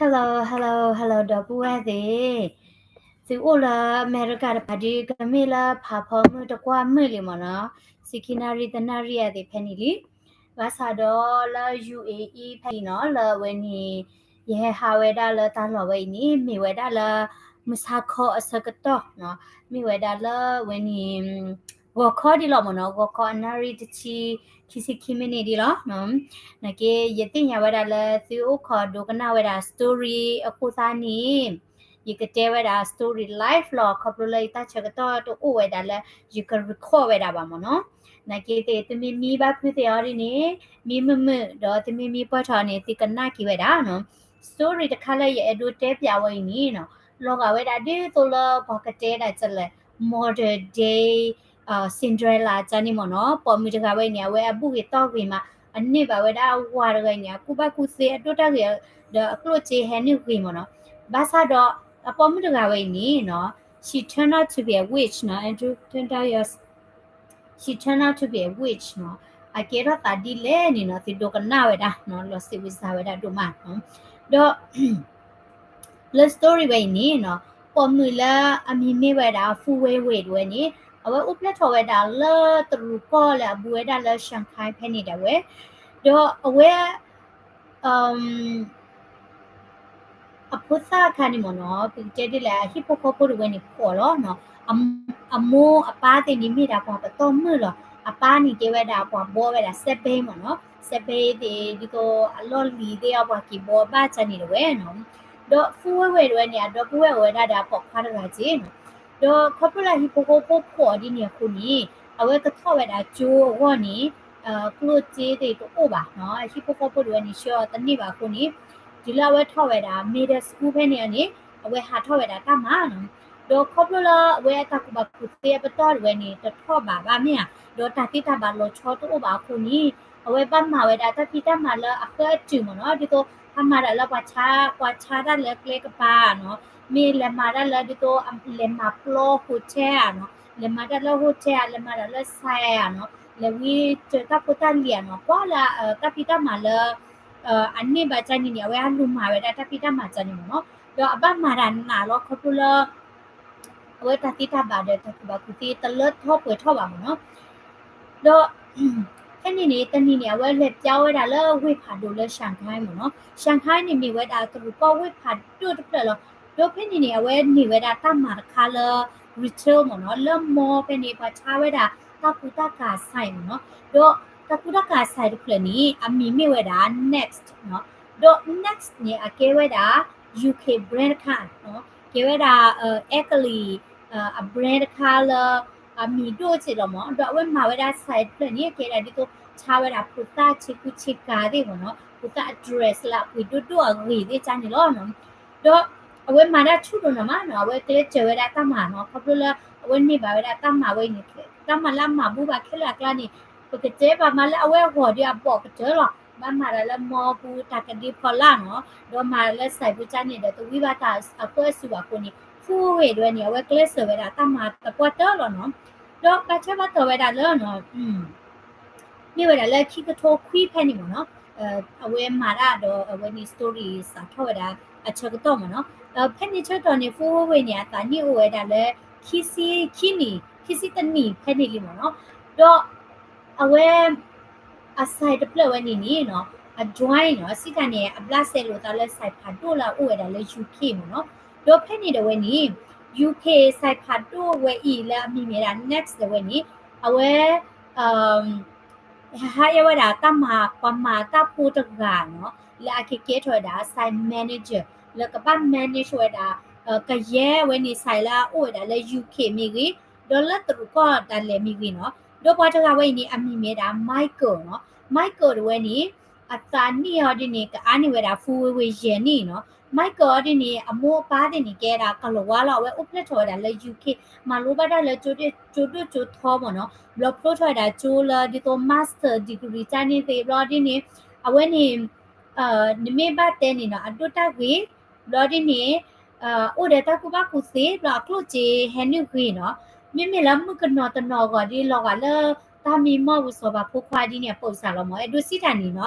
Hello hello hello ဒီပုၢ်ဝဲၢ်သ့ၣ်, သုအိၣ်လၢအမဲရကၤတဖၣ်ဒီး ကမ့ၢ်လၢဖးဖီမုၢ်တကွၢ်မုၢ်လံမ့ၢ်နီၤ, ဆံခံနၣ်ရံၣ်တနၣ်ရံၣ်အသ့ၣ်ဖဲန့ၣ်လံ. ဘၣ်ဆၣ်ဒီးလၢ ယူဢေအံ ဖဲအံၤနီၤ လၢအဝဲန့ၣ် ယဟဲဟးဝဲဒၣ်လၢတၢ်လီၢ်ဝဲအံၤန့ၣ် မ့ၢ်ဝဲဒၣ်လၢ မုၢ်ဆါခီအဆၢကတီၢ်နီၤ, မ့ၢ်ဝဲဒၣ်လၢအဝဲန့ၣ် ဂီၤခီဒ်လီၤမ့ၢ်နီၤ, ဂီၤခီအနၣ်ရံၣ်တဆံ ခံဆံခံမံးနံးဒ်လီၤ. နာ်က့ ယသ့ၣ်ညါဝဲဒၣ်လၢ သုအိၣ်ခိးဒိကနၣ်ဝဲဒၣ် story အဃိသတးန့ၣ် ယကတဲဝဲဒၣ် story live လီၤ. ခီဖျိလၢယတၢ်ဆၢကတီၢ်တအိၣ်ဝဲဒၣ်လၢ ယက record ဝဲဒၣ်ဘၣ်မ့ၢ်နီၤ. နာ်က့သ့ၣ် သုမ့ၢ်မံဘၣ်ဖုးသ့ၣ်အီၤဒ်န့ၣ် မံမုာ်မုာ် ဒီးသုမ့ၢ်မံပှၢ်ထီၣ်န့ၣ် သုကနၣ်က့ၤဝဲဒၣ်နီၤ. story တခါလၢယအဲၣ်ဒိးတဲပၠးဝဲအံၤန့ၣ်နီၤ, လီၤဂာ်ဝဲဒၣ်ဒ်သိးလၢပှၤကတဲဒၣ်ကလဲၣ် modern day Cinderella ကန့ၣ်မ့ၢ်နီၤ. ပိာ်မုၣ်တဂၤဝဲအံၤန့ၣ် အဝဲအဘူၣ်ဂ့ၤတီၢ်ဂ့ၤမး, အန့ၢ်ဘၣ်ဝဲဒၣ်ဝၤတဂၤအံၤန့ၣ် အကူၣ်ဘၣ်ကူၣ်သ့အဒိၣ်တၢ်ဂ့ၤ, ဒီးအကျိၣ်စ့ဟဲနုာ်ဂ့ၤမ့ၢ်နီၤ. ဘၣ်ဆၣ်ဒီး အပိာ်မုၣ်တဂၤဝဲအံၤန့ၣ်နီၤ, she turned out to be a witch နီၤ, Andrew turned out, she turned out to be a witch နီၤ, အကဲထီၣ်သးဒ်လဲၣ်န့ၣ်နီၤ သုဒိကနၣ်ဝဲဒၣ်နီၤ, လီၤစံးဝံသးဝဲဒၣ်ဒိၣ်မးနီၤ. ဒီး လၢ story ဝဲအံၤန့ၣ်နီၤ, ပိာ်မုၣ်လၢအမံၤမ့ၢ်ဝဲဒၣ် Fu Weiwei တဝဲန့ၣ် အဝဲအိၣ်ဖျဲၣ်ထီၣ်ဝဲဒၣ်လၢတရူးကီၢ်လၢအဘူးဝဲဒၣ်လၢ Shanghai ဖဲန့ၣ်ဒၣ်ဝဲ, ဒီးအဝဲ အဖိသၣ်အခါန့ၣ်မ့ၢ်နီၤ, ပကတဲဒ်လဲၣ် အဟံၣ်ဖိဃီဖိတဝဲန့ၣ်ဖှီၣ်လီၤနီၤ. အမိၢ်အပၢ်သ့ၣ်န့ၣ်မ့ၢ်ဒၣ်ပှၤပတီၢ်မုၢ်လီၤ. အပၢ်န့ၣ်ကဲဝဲဒၣ်ပှၤဘီဝဲဒၣ် စဲးဘ့မ့ၢ်နီၤ, စဲးဘ့သ့ၣ်ဒ်သိးအလီၢ်လံၤသ့ၣ်အပှၤက့ၤဘီဘၣ်ကန့ၣ်တဝဲနီၤ. ဒီး Fu Weiwei တဝဲန့ၣ် အဒီပုၢ်ဝဲၢ်အိၣ်ဝဲဒၣ်ဒီးအပိာ်ခွါတဂၤက့နီၤ. ဒီးခီဖျိလၢအဟံၣ်ဖိဃီဖိဖှီၣ်ဒ်န့ၣ်အဃိန့ၣ် အဝဲကထီၣ်ဝဲဒၣ်ကၠိအဂီၢ်န့ၣ် ကျိၣ်စ့သ့ၣ်တအိၣ်ဘၣ်နီၤ, အဟံၣ်ဖိဃီဖိတဝဲန့ၣ် ဆှၢအီၤတန့ၢ်ဘၣ်အဃိန့ၣ် တုၤလၢအဝဲထီၣ်ဝဲဒၣ် middle school ဖဲန့ၣ်န့ၣ် အဝဲဟးထီၣ်ဝဲဒၣ်တၢ်မၤနီၤ. ဒီးခီဖျိလၢအဝဲအတၢ်ကူၣ်ဘၣ်ကူၣ်သ့အပတီၢ်တဝဲန့ၣ် တထီၣ်ဘးဘၣ်မ့ၢ်ဧါ, ဒီးတၢ်သ့တၢ်ဘၣ်လီၤဆီတအိၣ်ဘၣ်အဃိန့ၣ် အဝဲဘၣ်မၤဝဲဒၣ်တၢ်ဖံးတၢ်မၤလၢအဃၢအတုာ်မ့ၢ်နီၤ, ဒ်သိးအမၤတၢ်လၢပှၤဆါ ပှၤဆါတၢ်လၢကျဲကပၤနီၤ, မ့ၢ်လဲၤမၤတၢ်လၢဒ်သိး လဲၤမၤပျီ hotel ဧါနီၤ, လဲၤမၤတၢ်လၢ hotel ဧါ, လဲၤမၤတၢ်လၢ ဆိုင် ဧါနီၤ, လဲၤဝံစၢၤတၢ်ဖိတၢ်လံၤဧါနီၤ, ကွၢ်လၢတၢ်ဖံးတၢ်မၤလၢ အန့ၢ်ဘၣ်ကန့ၣ်န့ၣ် အဝဲအလူၤမၤဝဲဒၣ်တၢ်ဖံးတၢ်မၤကန့ၣ်မ့ၢ်နီၤ, ဒီးအဘၣ်မၤတၢ်နးလီၤ ခီဖျိလၢ အဝဲတၢ်သ့တၢ်ဘၣ်ဒီးတၢ်ကူၣ်ဘၣ်ကူၣ်သ့တလၢထီပှဲၤထီၣ်ဘၣ်မ့ၢ်နီၤ. ဒီး ဖဲန့ၣ်န့ၣ် တနံၤန့ၣ် အဝဲလဲၤပျီဝဲဒၣ်လၢဝ့ၢ်ဖးဒိၣ်လၢ Shanghai မ့ၢ်နီၤ, Shanghai န့ၣ်မ့ၢ်ဝဲဒၣ်တရူးကီၢ်ဝ့ၢ်ဖးဒိၣ်တဖျၢၣ်လီၤ. ဒီးဖဲန့ၣ်န့ၣ် အဝဲန့ၢ်ဝဲဒၣ်တၢ်မၤတခါလၢ retail မ့ၢ်နီၤ, လၢ mall ဖဲန့ၣ် ပှၤဆါဝဲဒၣ်တၢ်ကူတၢ်ကၤ ဆိုင် မ့ၢ်နီၤ. ဒီးတၢ်ကူတၢ်ကၤ ဆိုင် တဖျၢၣ်န့ၣ် အမံၤမ့ၢ်ဝဲဒၣ် Next နီၤ. ဒီး Next န့ၣ် အကဲဝဲဒၣ် UK brand တခါနီၤ, ကဲဝဲဒၣ် အဲကလံး အ brand တခါလၢ အမံၤဒိၣ်စ့ၢ်လီၤမ့ၢ်, ဒီးအဝဲမၤဝဲဒၣ် ဆိုင် တဖျၢၣ်န့ၣ် ကဲဒၣ်ဒ်သိးဆါဝဲဒၣ်ဖိသၣ်ဆ့ကူဆ့ကၤသ့ၣ်မ့ၢ်နီၤ, ဖိသၣ်အ dress လၢအပှ့ၤဒိၣ်ဒိၣ်အဂ့ၤသ့ၣ်ကန့ၣ်လီၤ. ဒီးအဝဲမၤတၢ်ဆူၣ်ဒိၣ်နီၢ်မးနီၤ, အဝဲကျဲစၢၤဝဲဒၣ်တၢ်မၤနီၤ, ခီဖျိလၢအဝဲန့ၢ်ဘၣ်ဝဲဒၣ်တၢ်မၤဝဲအံၤန့ၣ်, တၢ်မၤလၢအမၤဘူၣ်ဘၣ်ခဲလၢာ်အကျါန့ၣ် ပကတဲဘၣ်မးလၢအဝဲအဂီၢ်ဒီးအဘီၣ်ကတၢၢ်လီၤ. ဘၣ်မၤတၢ်လၢ mall ပူၤတၢ်ကဒ့ဖီလာ်နီၤ, ဒီးမၤလၢ ဆိုင် ပူၤကန့ၣ်ဒီး တဝံဘၣ်တၢ်အဖၢအစုဘၣ်အဃိန့ၣ် ဖူဝ့ၢ်တဝဲန့ၣ် အဝဲကျဲစၢၤဝဲဒၣ်တၢ်မၤသပှၢ်တၢၢ်လီၤနီၤ. ဒီးဘၣ်ထွဲဘၣ်တီၤဝဲဒၣ်လၢ မ့ၢ်ဝဲဒၣ်လၢခံကထိခွံဖဲန့ၣ်မ့ၢ်နီၤ, အဝဲမၤတၢ်ဒီးအဝဲန့ၣ် story စးထီၣ်ဝဲဒၣ်အဆၢကတီၢ်မ့ၢ်နီၤ. ဖဲန့ၣ်ဆၢကတီၢ်န့ၣ် ဖူဝ့ၢ်ဝ့ၢ်န့ၣ် အသးနံၣ်အိၣ်ဝဲဒၣ်လၢ ခံဆံခံနံၣ် ခံဆံတနံၣ်ဖဲန့ၣ်လံမ့ၢ်နီၤ. ဒီးအဝဲ အ ဆိုင် တဖျၢၣ်ဝဲန့ၣ်န့ၣ်နီၤ အ join နီၤ စံးတၢ်န့ၣ် အဘျးစဲလိာ်သးလၢ ဆိုင် ဖးဒိၣ်လၢအအိၣ်ဝဲဒၣ်လၢ UK မ့ၢ်နီၤ. ဒီးဖဲန့ၣ်ဒီးဝဲန့ၣ် UK ဆိုင် ဖးဒိၣ်ဝဲအံၤလၢအမံၤမ့ၢ်ဒၣ် Next ဒီးဝဲန့ၣ် အဝဲ ဟးဟးအဝဲဒၣ်တၢ်မၤ ပှၤမၤတၢ်ဖိတဂၤနီၤ လၢအကကဲထီၣ်ဝဲဒၣ် ဆိုင် manager လၢကဘၣ် manage ဝဲဒၣ် ကယဲၢ်ဝဲန့ၣ် ဆိုင် လၢအအိၣ်ဝဲဒၣ်လၢ UK မ့ၢ်ဂ့ၤ ဒီးလၢတရူးကီၢ်ဒၣ်လဲာ်မ့ၢ်ဂ့ၤနီၤ. ဒီးပှၤတဂၤဝဲအံၤန့ၣ် အမံၤမ့ၢ်ဒၣ် Michael နီၤ. Michael တဝဲန့ၣ် အသးနံၣ်အီၤဒ်န့ၣ် ကအါန့ၢ်ဝဲဒၣ် ဖူဝ့ဝ့ယဲၢ်နံၣ်နီၤ. Michael အီၤဒ်န့ၣ် အမိၢ်အပၢ်သ့ၣ်န့ၣ် ကဲဒၣ်ကလၤဝါလီၤ. အဝဲအိၣ်ဖျဲၣ်ထီၣ်ဝဲဒၣ်လၢ UK မၤလိဘၣ်တၢ်လၢ ကၠိဒိၣ်ကၠိထီမ့ၢ်နီၤ. ဘျီဖျိထီၣ်ဝဲဒၣ်ကၠိလၢဒ်သိး master degree ကန့ၣ်သ့ၣ်ဘျီဒ်န့ၣ် အဝဲန့ၣ် နမ့ၢ်ဘၣ်တဲန့ၣ်နီၤ အဒိၣ်တၢ်ဂ့ၤ ဘျီဒ်န့ၣ် အိၣ်ဒီးတၢ်ကူၣ်ဘၣ်ကူၣ်သ့ ဘျီအကျိၣ်စ့ဟဲနုာ်ဂ့ၤနီၤ. မ့မ့ၢ်လၢမုၣ်ကနီၤတနီၤအဂီၢ်ဒ်လီၤဂာ်လၢ တၢ်မံမီၢ်ပူၤစီၤပၤဖိခွါဒ်န့ၣ် အပိာ်ကစၢ်လီၤမ့ၢ် အဲၣ်ဒိးစံးတၢ်န့ၣ်နီၤ.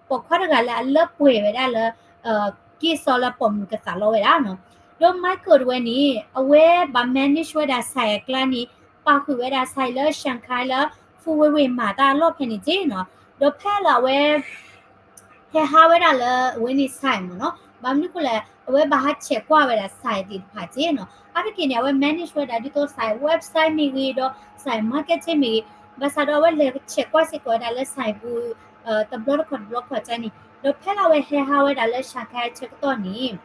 ပိာ်ခွါတဂၤလၢအလၢပှဲၤဝဲဒၣ်လၢ က့စီလၢပိာ်မုၣ်ကသးလီဝဲဒၣ်နီၤ. ဒီး Michael တဝဲန့ၣ် အဝဲဘၣ် manage ဝဲဒၣ် ဆိုင် အကျါန့ၣ် ပာ်ဃုာ်ဝဲဒၣ် ဆိုင် လၢ Shanghai လၢ Fu Weiwei မၤတၢ်အလီၢ်ဖဲန့ၣ်က့နီၤ. ဒီးဖဲလၢအဝဲ ဟဲဟးဝဲဒၣ်လၢအဝဲန့ၣ် ဆိုင် မ့ၢ်နီၤ, ဘၣ်မနုၤအဃိလဲၣ် အဝဲဘၣ်ဟးဆဲးကွၢ်ဝဲဒၣ် ဆိုင် သ့ၣ်တဖၣ်က့နီၤ. အါတက့ၢ်န့ၣ် အဝဲ manage ဝဲဒၣ်ဒ်သိး ဆိုင် website မ့ၢ်ဂ့ၤဒီး ဆိုင် marketing မ့ၢ်ဂ့ၤ, ဘၣ်ဆၣ်ဒီးအဝဲလဲၤဆဲးကွၢ်စ့ၢ်ကီးဝဲဒၣ်လၢ ဆိုင် ပူၤ တဘျီတခီၣ်တဘျီခီၣ်ကန့ၣ်, ဒီးဖဲလၢအဝဲဟဲဟးဝဲဒၣ်လၢ Shanghai ဆၢကတီၢ်န့ၣ်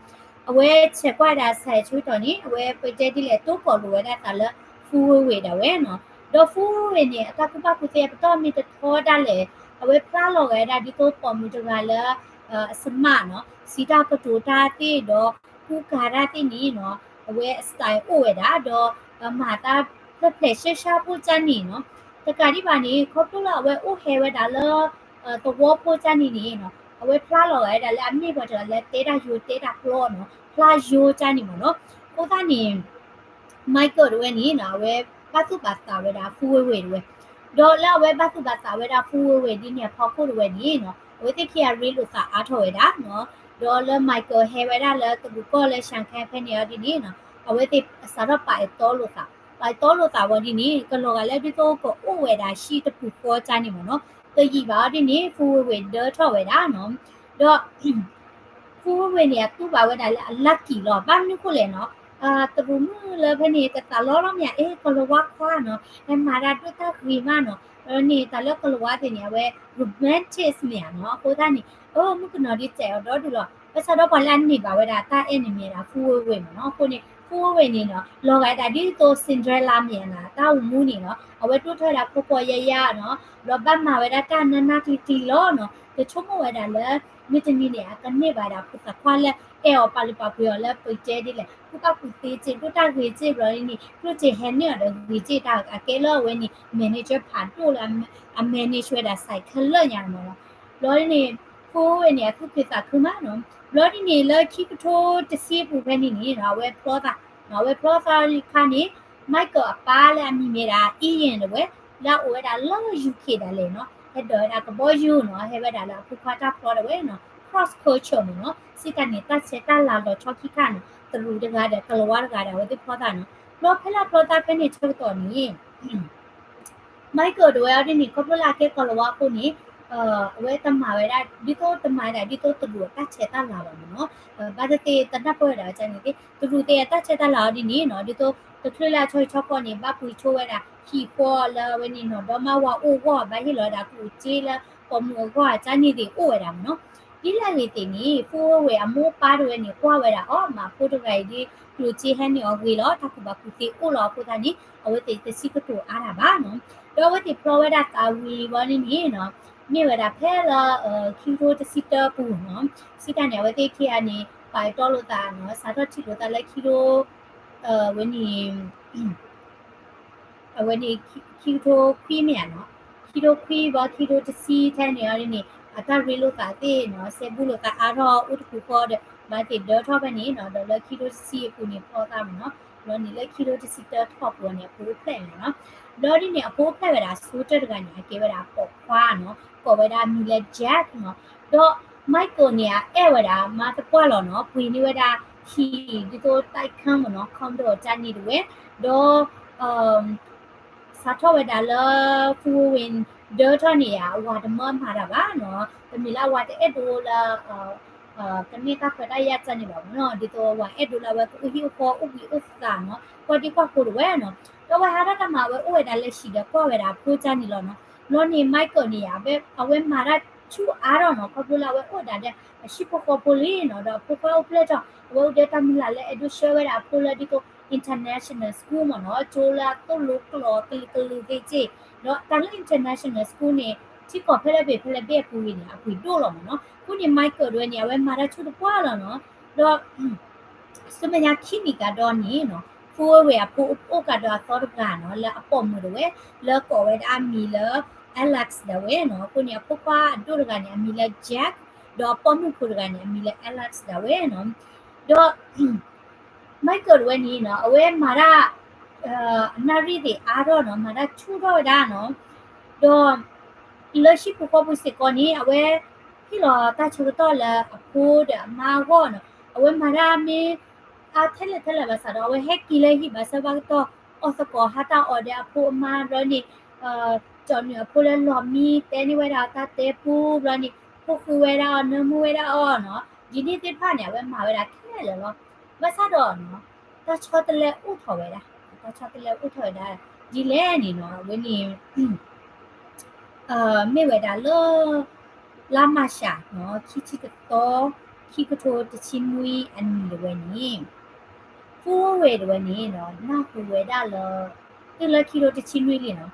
အဝဲဆဲးကွၢ်ဝဲဒၣ် ဆိုင် ဆၢကတီၢ်န့ၣ် အဝဲပတဲဒ်လဲၣ် တိၢ်ကီၢ်လိာ်ဝဲဒၣ်သးလၢ Fu Weiwei ဒၣ်ဝဲနီၤ. ဒီး Fu Weiwei န့ၣ် အတၢ်ကူၣ်ဘၣ်ကူၣ်သ့အပတီၢ်မ့ၢ်တထီဒၣ်လဲာ် အဝဲဖျါလီၤဂာ်ဝဲဒၣ်ဒ်သိးပိာ်မုၣ်တဂၤလၢ အ smart နီၤ, စံးတၢ်ကတိၤတၢ်သ့ၣ်ဒီး ကူကၤတၢ်သ့ၣ်န့ၣ်နီၤ, အဝဲအ style အိၣ်ဝဲဒၣ် ဒီး မၤတၢ်ဖျဲၣ်ဖျဲၣ်ရှဲရှဲဖိကန့ၣ်နီၤ. တကးဒံးဘၣ်န့ၣ် ခီဖျိလၢအဝဲအိၣ်ဟဲဝဲဒၣ်လၢ သဝီဖိကန့ၣ်န့ၣ်နီၤ, အဝဲဖျါလီၤဂာ်ဝဲဒၣ်လၢအမ့ၢ်ပှၤတဂၤလၢတဲတၢ်ယိၤတဲတၢ်ပျီနီၤ, ဖျါယိၤကန့ၣ်မ့ၢ်နီၤ. အဃိသတးန့ၣ် Michael တဝဲန့ၣ်နီၤ အဝဲဘၣ်သူၣ်ဘၣ်သးဝဲဒၣ် Fu Weiwei တဝဲ, ဒီးလၢအဝဲဘၣ်သူၣ်ဘၣ်သးဝဲဒၣ် Fu Weiwei ဒ်န့ၣ်အဖီခိၣ်တဝဲန့ၣ်နီၤ, အဝဲသ့ၣ်ခံဂၤရ့လိာ်သးအါထီၣ်ဝဲဒၣ်နီၤ. ဒီးလၢ Michael ဟဲဝဲဒၣ်လၢတရူးကီၢ်လၢ Shanghai ဖဲန့ၣ်အီၤဒ်န့ၣ်နီၤ, အဝဲသ့ၣ်စးထီၣ်ပာ်အဲၣ်တီလိာ်သး, ပာ်အဲၣ်တီလိာ်သးဝဲဒ်န့ၣ် ကလီၤဂာ်လၢဒ်သိးကအိၣ်ဝဲဒၣ်ဟံၣ်တပူၤဃီကန့ၣ်မ့ၢ်နီၤ, တယံာ်ဘၣ်အီၤဒ်န့ၣ် Fu Weiwei ဒၢထီၣ်ဝဲဒၣ်နီၤ. ဒီး Fu Weiwei န့ၣ် အတူၢ်ဘၣ်ဝဲဒၣ်လၢအ lucky လီၤ. ဘၣ်မနုၤအဃိလဲၣ်နီၤ, တရူးမုၣ်လၢဖဲန့ၣ် ကသးလီလီၤမ့ၢ်ဧါ, အဲ ကီၤလၤဝါခွါနီၤ, ဟဲမၤတၢ်ဒိၣ်တၢ်ဂ့ၤမးနီၤ, ဒီးန့ၣ်တၢ်လၢကီၤလၤဝါသ့ၣ်န့ၣ် အဝဲ romantic မ့ၢ်ဧါနီၤ, အဃိသတးန့ၣ် အိ မုၣ်ကနီၤဒ်စဲးအီၤဒီဒူၣ်လီၤ. ဘၣ်ဆၣ်ဒီးပှၤလၢအန့ၢ်ဘၣ်ဝဲဒၣ်တၢ်အဲၣ်န့ၣ်မ့ၢ်ဝဲဒၣ် Fu Weiwei မ့ၢ်နီၤ, အဃိန့ၣ် Fu Weiwei န့ၣ်နီၤ လီၤဂာ်ဒၣ်ဒ်သိး Cinderella မ့ၢ်ဧါနီၤ, တၢ်အိၣ်မူန့ၣ်နီၤ အဝဲဒိၣ်ထီၣ်ဝဲဒၣ်ဖှီၣ်ဖှီၣ်ယာ်ယာ်နီၤ, ဒီးဘၣ်မၤဝဲဒၣ်တၢ်နးနးကျံၤကျံၤလီၤနီၤ, တဆိကမိၣ်ဝဲဒၣ်လၢ မုၢ်တနံၤန့ၣ် အကန့ၢ်ဘၣ်ဒၣ်ဖိသၣ်ခွါလၢအဲၣ်အီၤပာ်လုၢ်ပာ်ပှ့ၤအီၤလၢပကတဲဒ်လဲၣ် ကူၣ်ဘၣ်ကူၣ်သ့စ့ၢ် ဒိၣ်တၢ်ဂ့ၤစ့ၢ်ဘျီန့ၣ် ကျိၣ်စ့ဟဲနုာ်အီၤဒီးဂ့ၤစ့ၢ်တၢ်အကဲလၢအဝဲန့ၣ် manager ဖးဒိၣ်လၢအ manage ဝဲဒၣ် ဆိုင် ခဲလၢာ်ညါမ့ၢ်နီၤ. ဘျီန့ၣ် Fu Weiwei န့ၣ် အသူၣ်ခုသးခုမးနီၤ. ဘျီဒ်န့ၣ် လၢခံကထိတဆံအပူၤဖဲန့ၣ်န့ၣ် အဝဲဖျီသး, အဝဲဖျီသးအခါန့ၣ် Michael အပၢ်လၢအမံၤမ့ၢ်ဒၣ် Ian တဝဲ လၢအအိၣ်ဝဲဒၣ်လၢ UK ဒၣ်လဲာ်နီၤ, ဟဲဒိးဝဲဒၣ်ကဘီယူၤနီၤ, ဟဲဝဲဒၣ်လၢအဖိခွါတၢ်ဖျီတဝဲနီၤ, cross culture မ့ၢ်နီၤ, စံးတၢ်န့ၣ် တၢ်ဆဲးတၢ်လၤလီၤဆီခံခါနီၤ, တရူးတဂၤဒီး ကီၤလၤဝါတဂၤဒီး အဝဲသ့ၣ်ဖျီသးနီၤ. ဘျီဖဲလၢအဖျီသးဖဲန့ၣ်ဆၢကတီၢ်န့ၣ် Michael တဝဲအီၤဒ်န့ၣ် ခီဖျိလၢအကဲကီၤလၤဝါအဃိန့ၣ် အဝဲတမၤဝဲဒၣ် ဒ်သိးတမၤဝဲဒၣ် ဒ်သိးတရူးအတၢ်ဆဲးတၢ်လၤဘၣ်မ့ၢ်နီၤ, ဘၣ်သ့ၣ်သ့ၣ်တနၢ်ပၢၢ်ဝဲဒၣ်ကန့ၣ်သ့ၣ် တရူးသ့ၣ်အတၢ်ဆဲးတၢ်လၤအီၤဒ်န့ၣ်နီၤ, ဒ်သိးတချုးလၢအဆီဟံၣ်ဆီဃီန့ၣ် ဘၣ်ပှ့ၤဆိဝဲဒၣ်ဟံၣ်ဃီလၢအဝဲန့ၣ်နီၤ, ဒီးမါဝၤအိၣ်အဂီၢ် ဘၣ်ဟ့ၣ်လီၤဝဲဒၣ်ကျိၣ်စ့လၢပိာ်မုၣ်အဂီၢ် ကန့ၣ်သ့ၣ်အိၣ်ဝဲဒၣ်မ့ၢ်နီၤ. ဒ်လဲၣ်ဂ့ၤသ့ၣ်န့ၣ် Fu Weiwei အမိၢ်အပၢ်တဝဲန့ၣ် ကွၢ်ဝဲဒၣ်အီၤ မ့ၢ်ဖိတဂၤအံၤဒ် ကျိၣ်စ့ဟဲနုာ်အီၤဂ့ၤလီၤ, တၢ်ကူၣ်ဘၣ်ကူၣ်သ့အိၣ်လီၤအဃိသတးန့ၣ် အဝဲသ့ၣ်တဆံးကတိၤအါတၢ်ဘၣ်နီၤ. ဒီးအဝဲသ့ၣ်ဖျီဝဲဒၣ်သးဝံၤဘျီန့ၣ်န့ၣ်နီၤ, မ့ၢ်ဝဲဒၣ်ဖဲလၢ ခံကထိတဆံတၢပူၤနီၤ, စံးတၢ်န့ၣ် အဝဲသ့ၣ်ခံဂၤန့ၣ် ပာ်တီလိာ်သးနီၤ, စးထီၣ်ထံၣ်လိာ်သးလၢခံကထိ ဝဲန့ၣ် အဝဲန့ၣ် ခံကထိခွံမ့ၢ်ဧါနီၤ, ခံကထိခွံဘၣ် ခံကထိတဆံထဲန့ၣ်အီၤဒ်န့ၣ် အတၢ်ရ့လိာ်သးသ့ၣ်နီၤ, စဲဘူးလိာ်သးအါထီၣ် အိၣ်တပူၤဃီဒီး ဘၣ်သ့ၣ်ဒၢထီၣ်ဖဲန့ၣ်နီၤ, ဒီးလၢခံကထိတဆံအပူၤန့ၣ် ဖျီသးမ့ၢ်နီၤ, ဘျီန့ၣ်လၢခံကထိတဆံတၢထီၣ်ပူၤန့ၣ် အဖိအိၣ်ဖျဲၣ်မ့ၢ်နီၤ, ဘျီဒ်န့ၣ် အဖိအိၣ်ဖျဲၣ်ဝဲဒၣ် အဆိကတၢၢ်တဂၤန့ၣ် အကဲဝဲဒၣ်ပိာ်ခွါနီၤ, ကိးဝဲဒၣ်အမံၤလၢ Jack နီၤ, ဒီး Michael န့ၣ် အအဲၣ်ဝဲဒၣ်မါသပှၢ်လီၤနီၤ, ပှ့ၤန့ၢ်ဝဲဒၣ်ဟံၣ်ဒ်သိး တိုက်ခန်း မ့ၢ်နီၤ, condo ကန့ၣ်တဝဲ, ဒီး စးထီၣ်ဝဲဒၣ်လၢ Fu Weiwei ဒၢထီၣ်န့ၣ်ယါ အဝၤတမၢမၤတၢ်ဘၣ်နီၤ, တမ့ၢ်လၢအဝၤတအဲၣ်ဒိးလၢ ကန့ၢ်တၢ်ခွဲးတၢ်ယာ်ကန့ၣ်ဘၣ်မ့ၢ်နီၤ, ဒ်သိးအဝၤအဲၣ်ဒိးလၢအဝဲကအိၣ်ဟံၣ်အိၣ်ဃီ အိၣ်ဘှံးအိၣ်သးနီၤ, ကွၢ်ဒံကွၢ်ဖိတဝဲနီၤ, ဒီးအဝဲဟးထီၣ်တၢ်မၤ အဝဲအိၣ်ဝဲဒၣ်လၢဟံၣ်ဒီးကွၢ်ဝဲဒၣ်အဖိကန့ၣ်လီၤနီၤ. ဘျီန့ၣ် Michael န့ၣ်ယါ အဝဲမၤတၢ်ဆူၣ်အါထီၣ်နီၤ, ခီဖျိလၢအဝဲအိၣ်ဒၣ်ဒီးအဟံၣ်ဖိဃီဖိလံနီၤ, ဒီးအဖိခွါအိၣ်ဖျဲၣ်ထီၣ် အဝဲအိၣ်ဒီးတၢ်မုၢ်လၢ်လၢအဲၣ်ဒိးဆှၢဝဲဒၣ်အဖိလၢဒ်သိး international school မ့ၢ်နီၤ, ကၠိလၢအသိၣ်လိကျိာ်ကလုာ်ကလုာ်သ့ၣ်က့ၢ်, ဒီးတၢ်လၢ international school န့ၣ် ထံကီၢ်ဖဲလဲၣ်ဘ့ၣ်ဖဲလဲၣ်ဘ့ၣ်အပူၤဂ့ၤန့ၣ် အပှ့ၤဒိၣ်လီၤမ့ၢ်နီၤ. အဃိန့ၣ် Michael တဝဲန့ၣ် အဝဲမၤတၢ်ဆူၣ်တပှၢ်လီၤနီၤ, ဒီး ဆူမဲာ်ညါခံနံၣ်ကဒီးန့ၣ်နီၤ, Fu Weiwei အဖိအိၣ်ကဒီးအသီတဂၤနီၤ, လၢအပိာ်မုၣ်တဝဲ, လၢကိးဝဲဒၣ်အမံၤလၢ Alex ဒၣ်ဝဲနီၤ. အဃိန့ၣ် အဖိခွါအဒိၣ်တဂၤန့ၣ် အမံၤလၢ Jack, ဒီးအပိာ်မုၣ်ဖိတဂၤန့ၣ် အမံၤလၢ Alex ဒၣ်ဝဲနီၤ. ဒီး Michael တဝဲန့ၣ်နီၤ, အဝဲမၤတၢ် အနၣ်ရံၣ်သ့ၣ်အါထီၣ်နီၤ, မၤတၢ်ဆူၣ်ထီၣ်ဝဲဒၣ်နီၤ. ဒီး လၢဟံၣ်ပူၤဃီပူၤစ့ၢ်ကီးန့ၣ် အဝဲ ဟ အဝဲဟဲက့ၤလီၤတၢ်ဆၢကတီၢ်လၢအဖိဒီးအမါအဂီၢ်နီၤ, အဝဲမၤတၢ်မ့ၢ် အထဲလဲၣ်ထဲလဲၣ်ဘၣ်ဆၣ်ဒီး အဝဲဟဲက့ၤလၢဟံၣ်ဘၣ်ဆၢဘၣ်ကတီၢ် အီၣ်သကိးဟါတၢ်အီၣ်ဒီးအဖိအမါဘျီန့ၣ် ကၠီနုာ်အဖိလၢလီၤမံ တဲန့ၢ်ဝဲဒၣ်တၢ်တဲပူဘျီန့ၣ် ဖိဃုာ်ဝဲဒၣ်အီၤ နၢမူဝဲဒၣ်အီၤနီၤ, ဒ်န့ၣ်သ့ၣ်တဖၣ်န့ၣ် အဝဲမၤဝဲဒၣ်ခဲလၢာ်လီၤ. ဘၣ်ဆၣ်ဒီးနီၤ တၢ်ဆီတလဲအိၣ်ထီၣ်ဝဲဒၣ်, တၢ်ဆီတလဲအိၣ်ထီၣ်ဝဲဒၣ် ဒ်လဲၣ်န့ၣ်နီၤ အဝဲန့ၣ် မ့ၢ်ဝဲဒၣ်လၢ လါမၢ်ၡးနီၤ ခံဆံတသီ ခံကထိတဆံနွံအနံၤတဝဲန့ၣ် ဖူဝ့ဝ့ၢ်တဝဲန့ၣ်နီၤ နၢ်ဟူဝဲဒၣ်လၢ တုၤလၢခံကထိတဆံနွံလံနီၤ,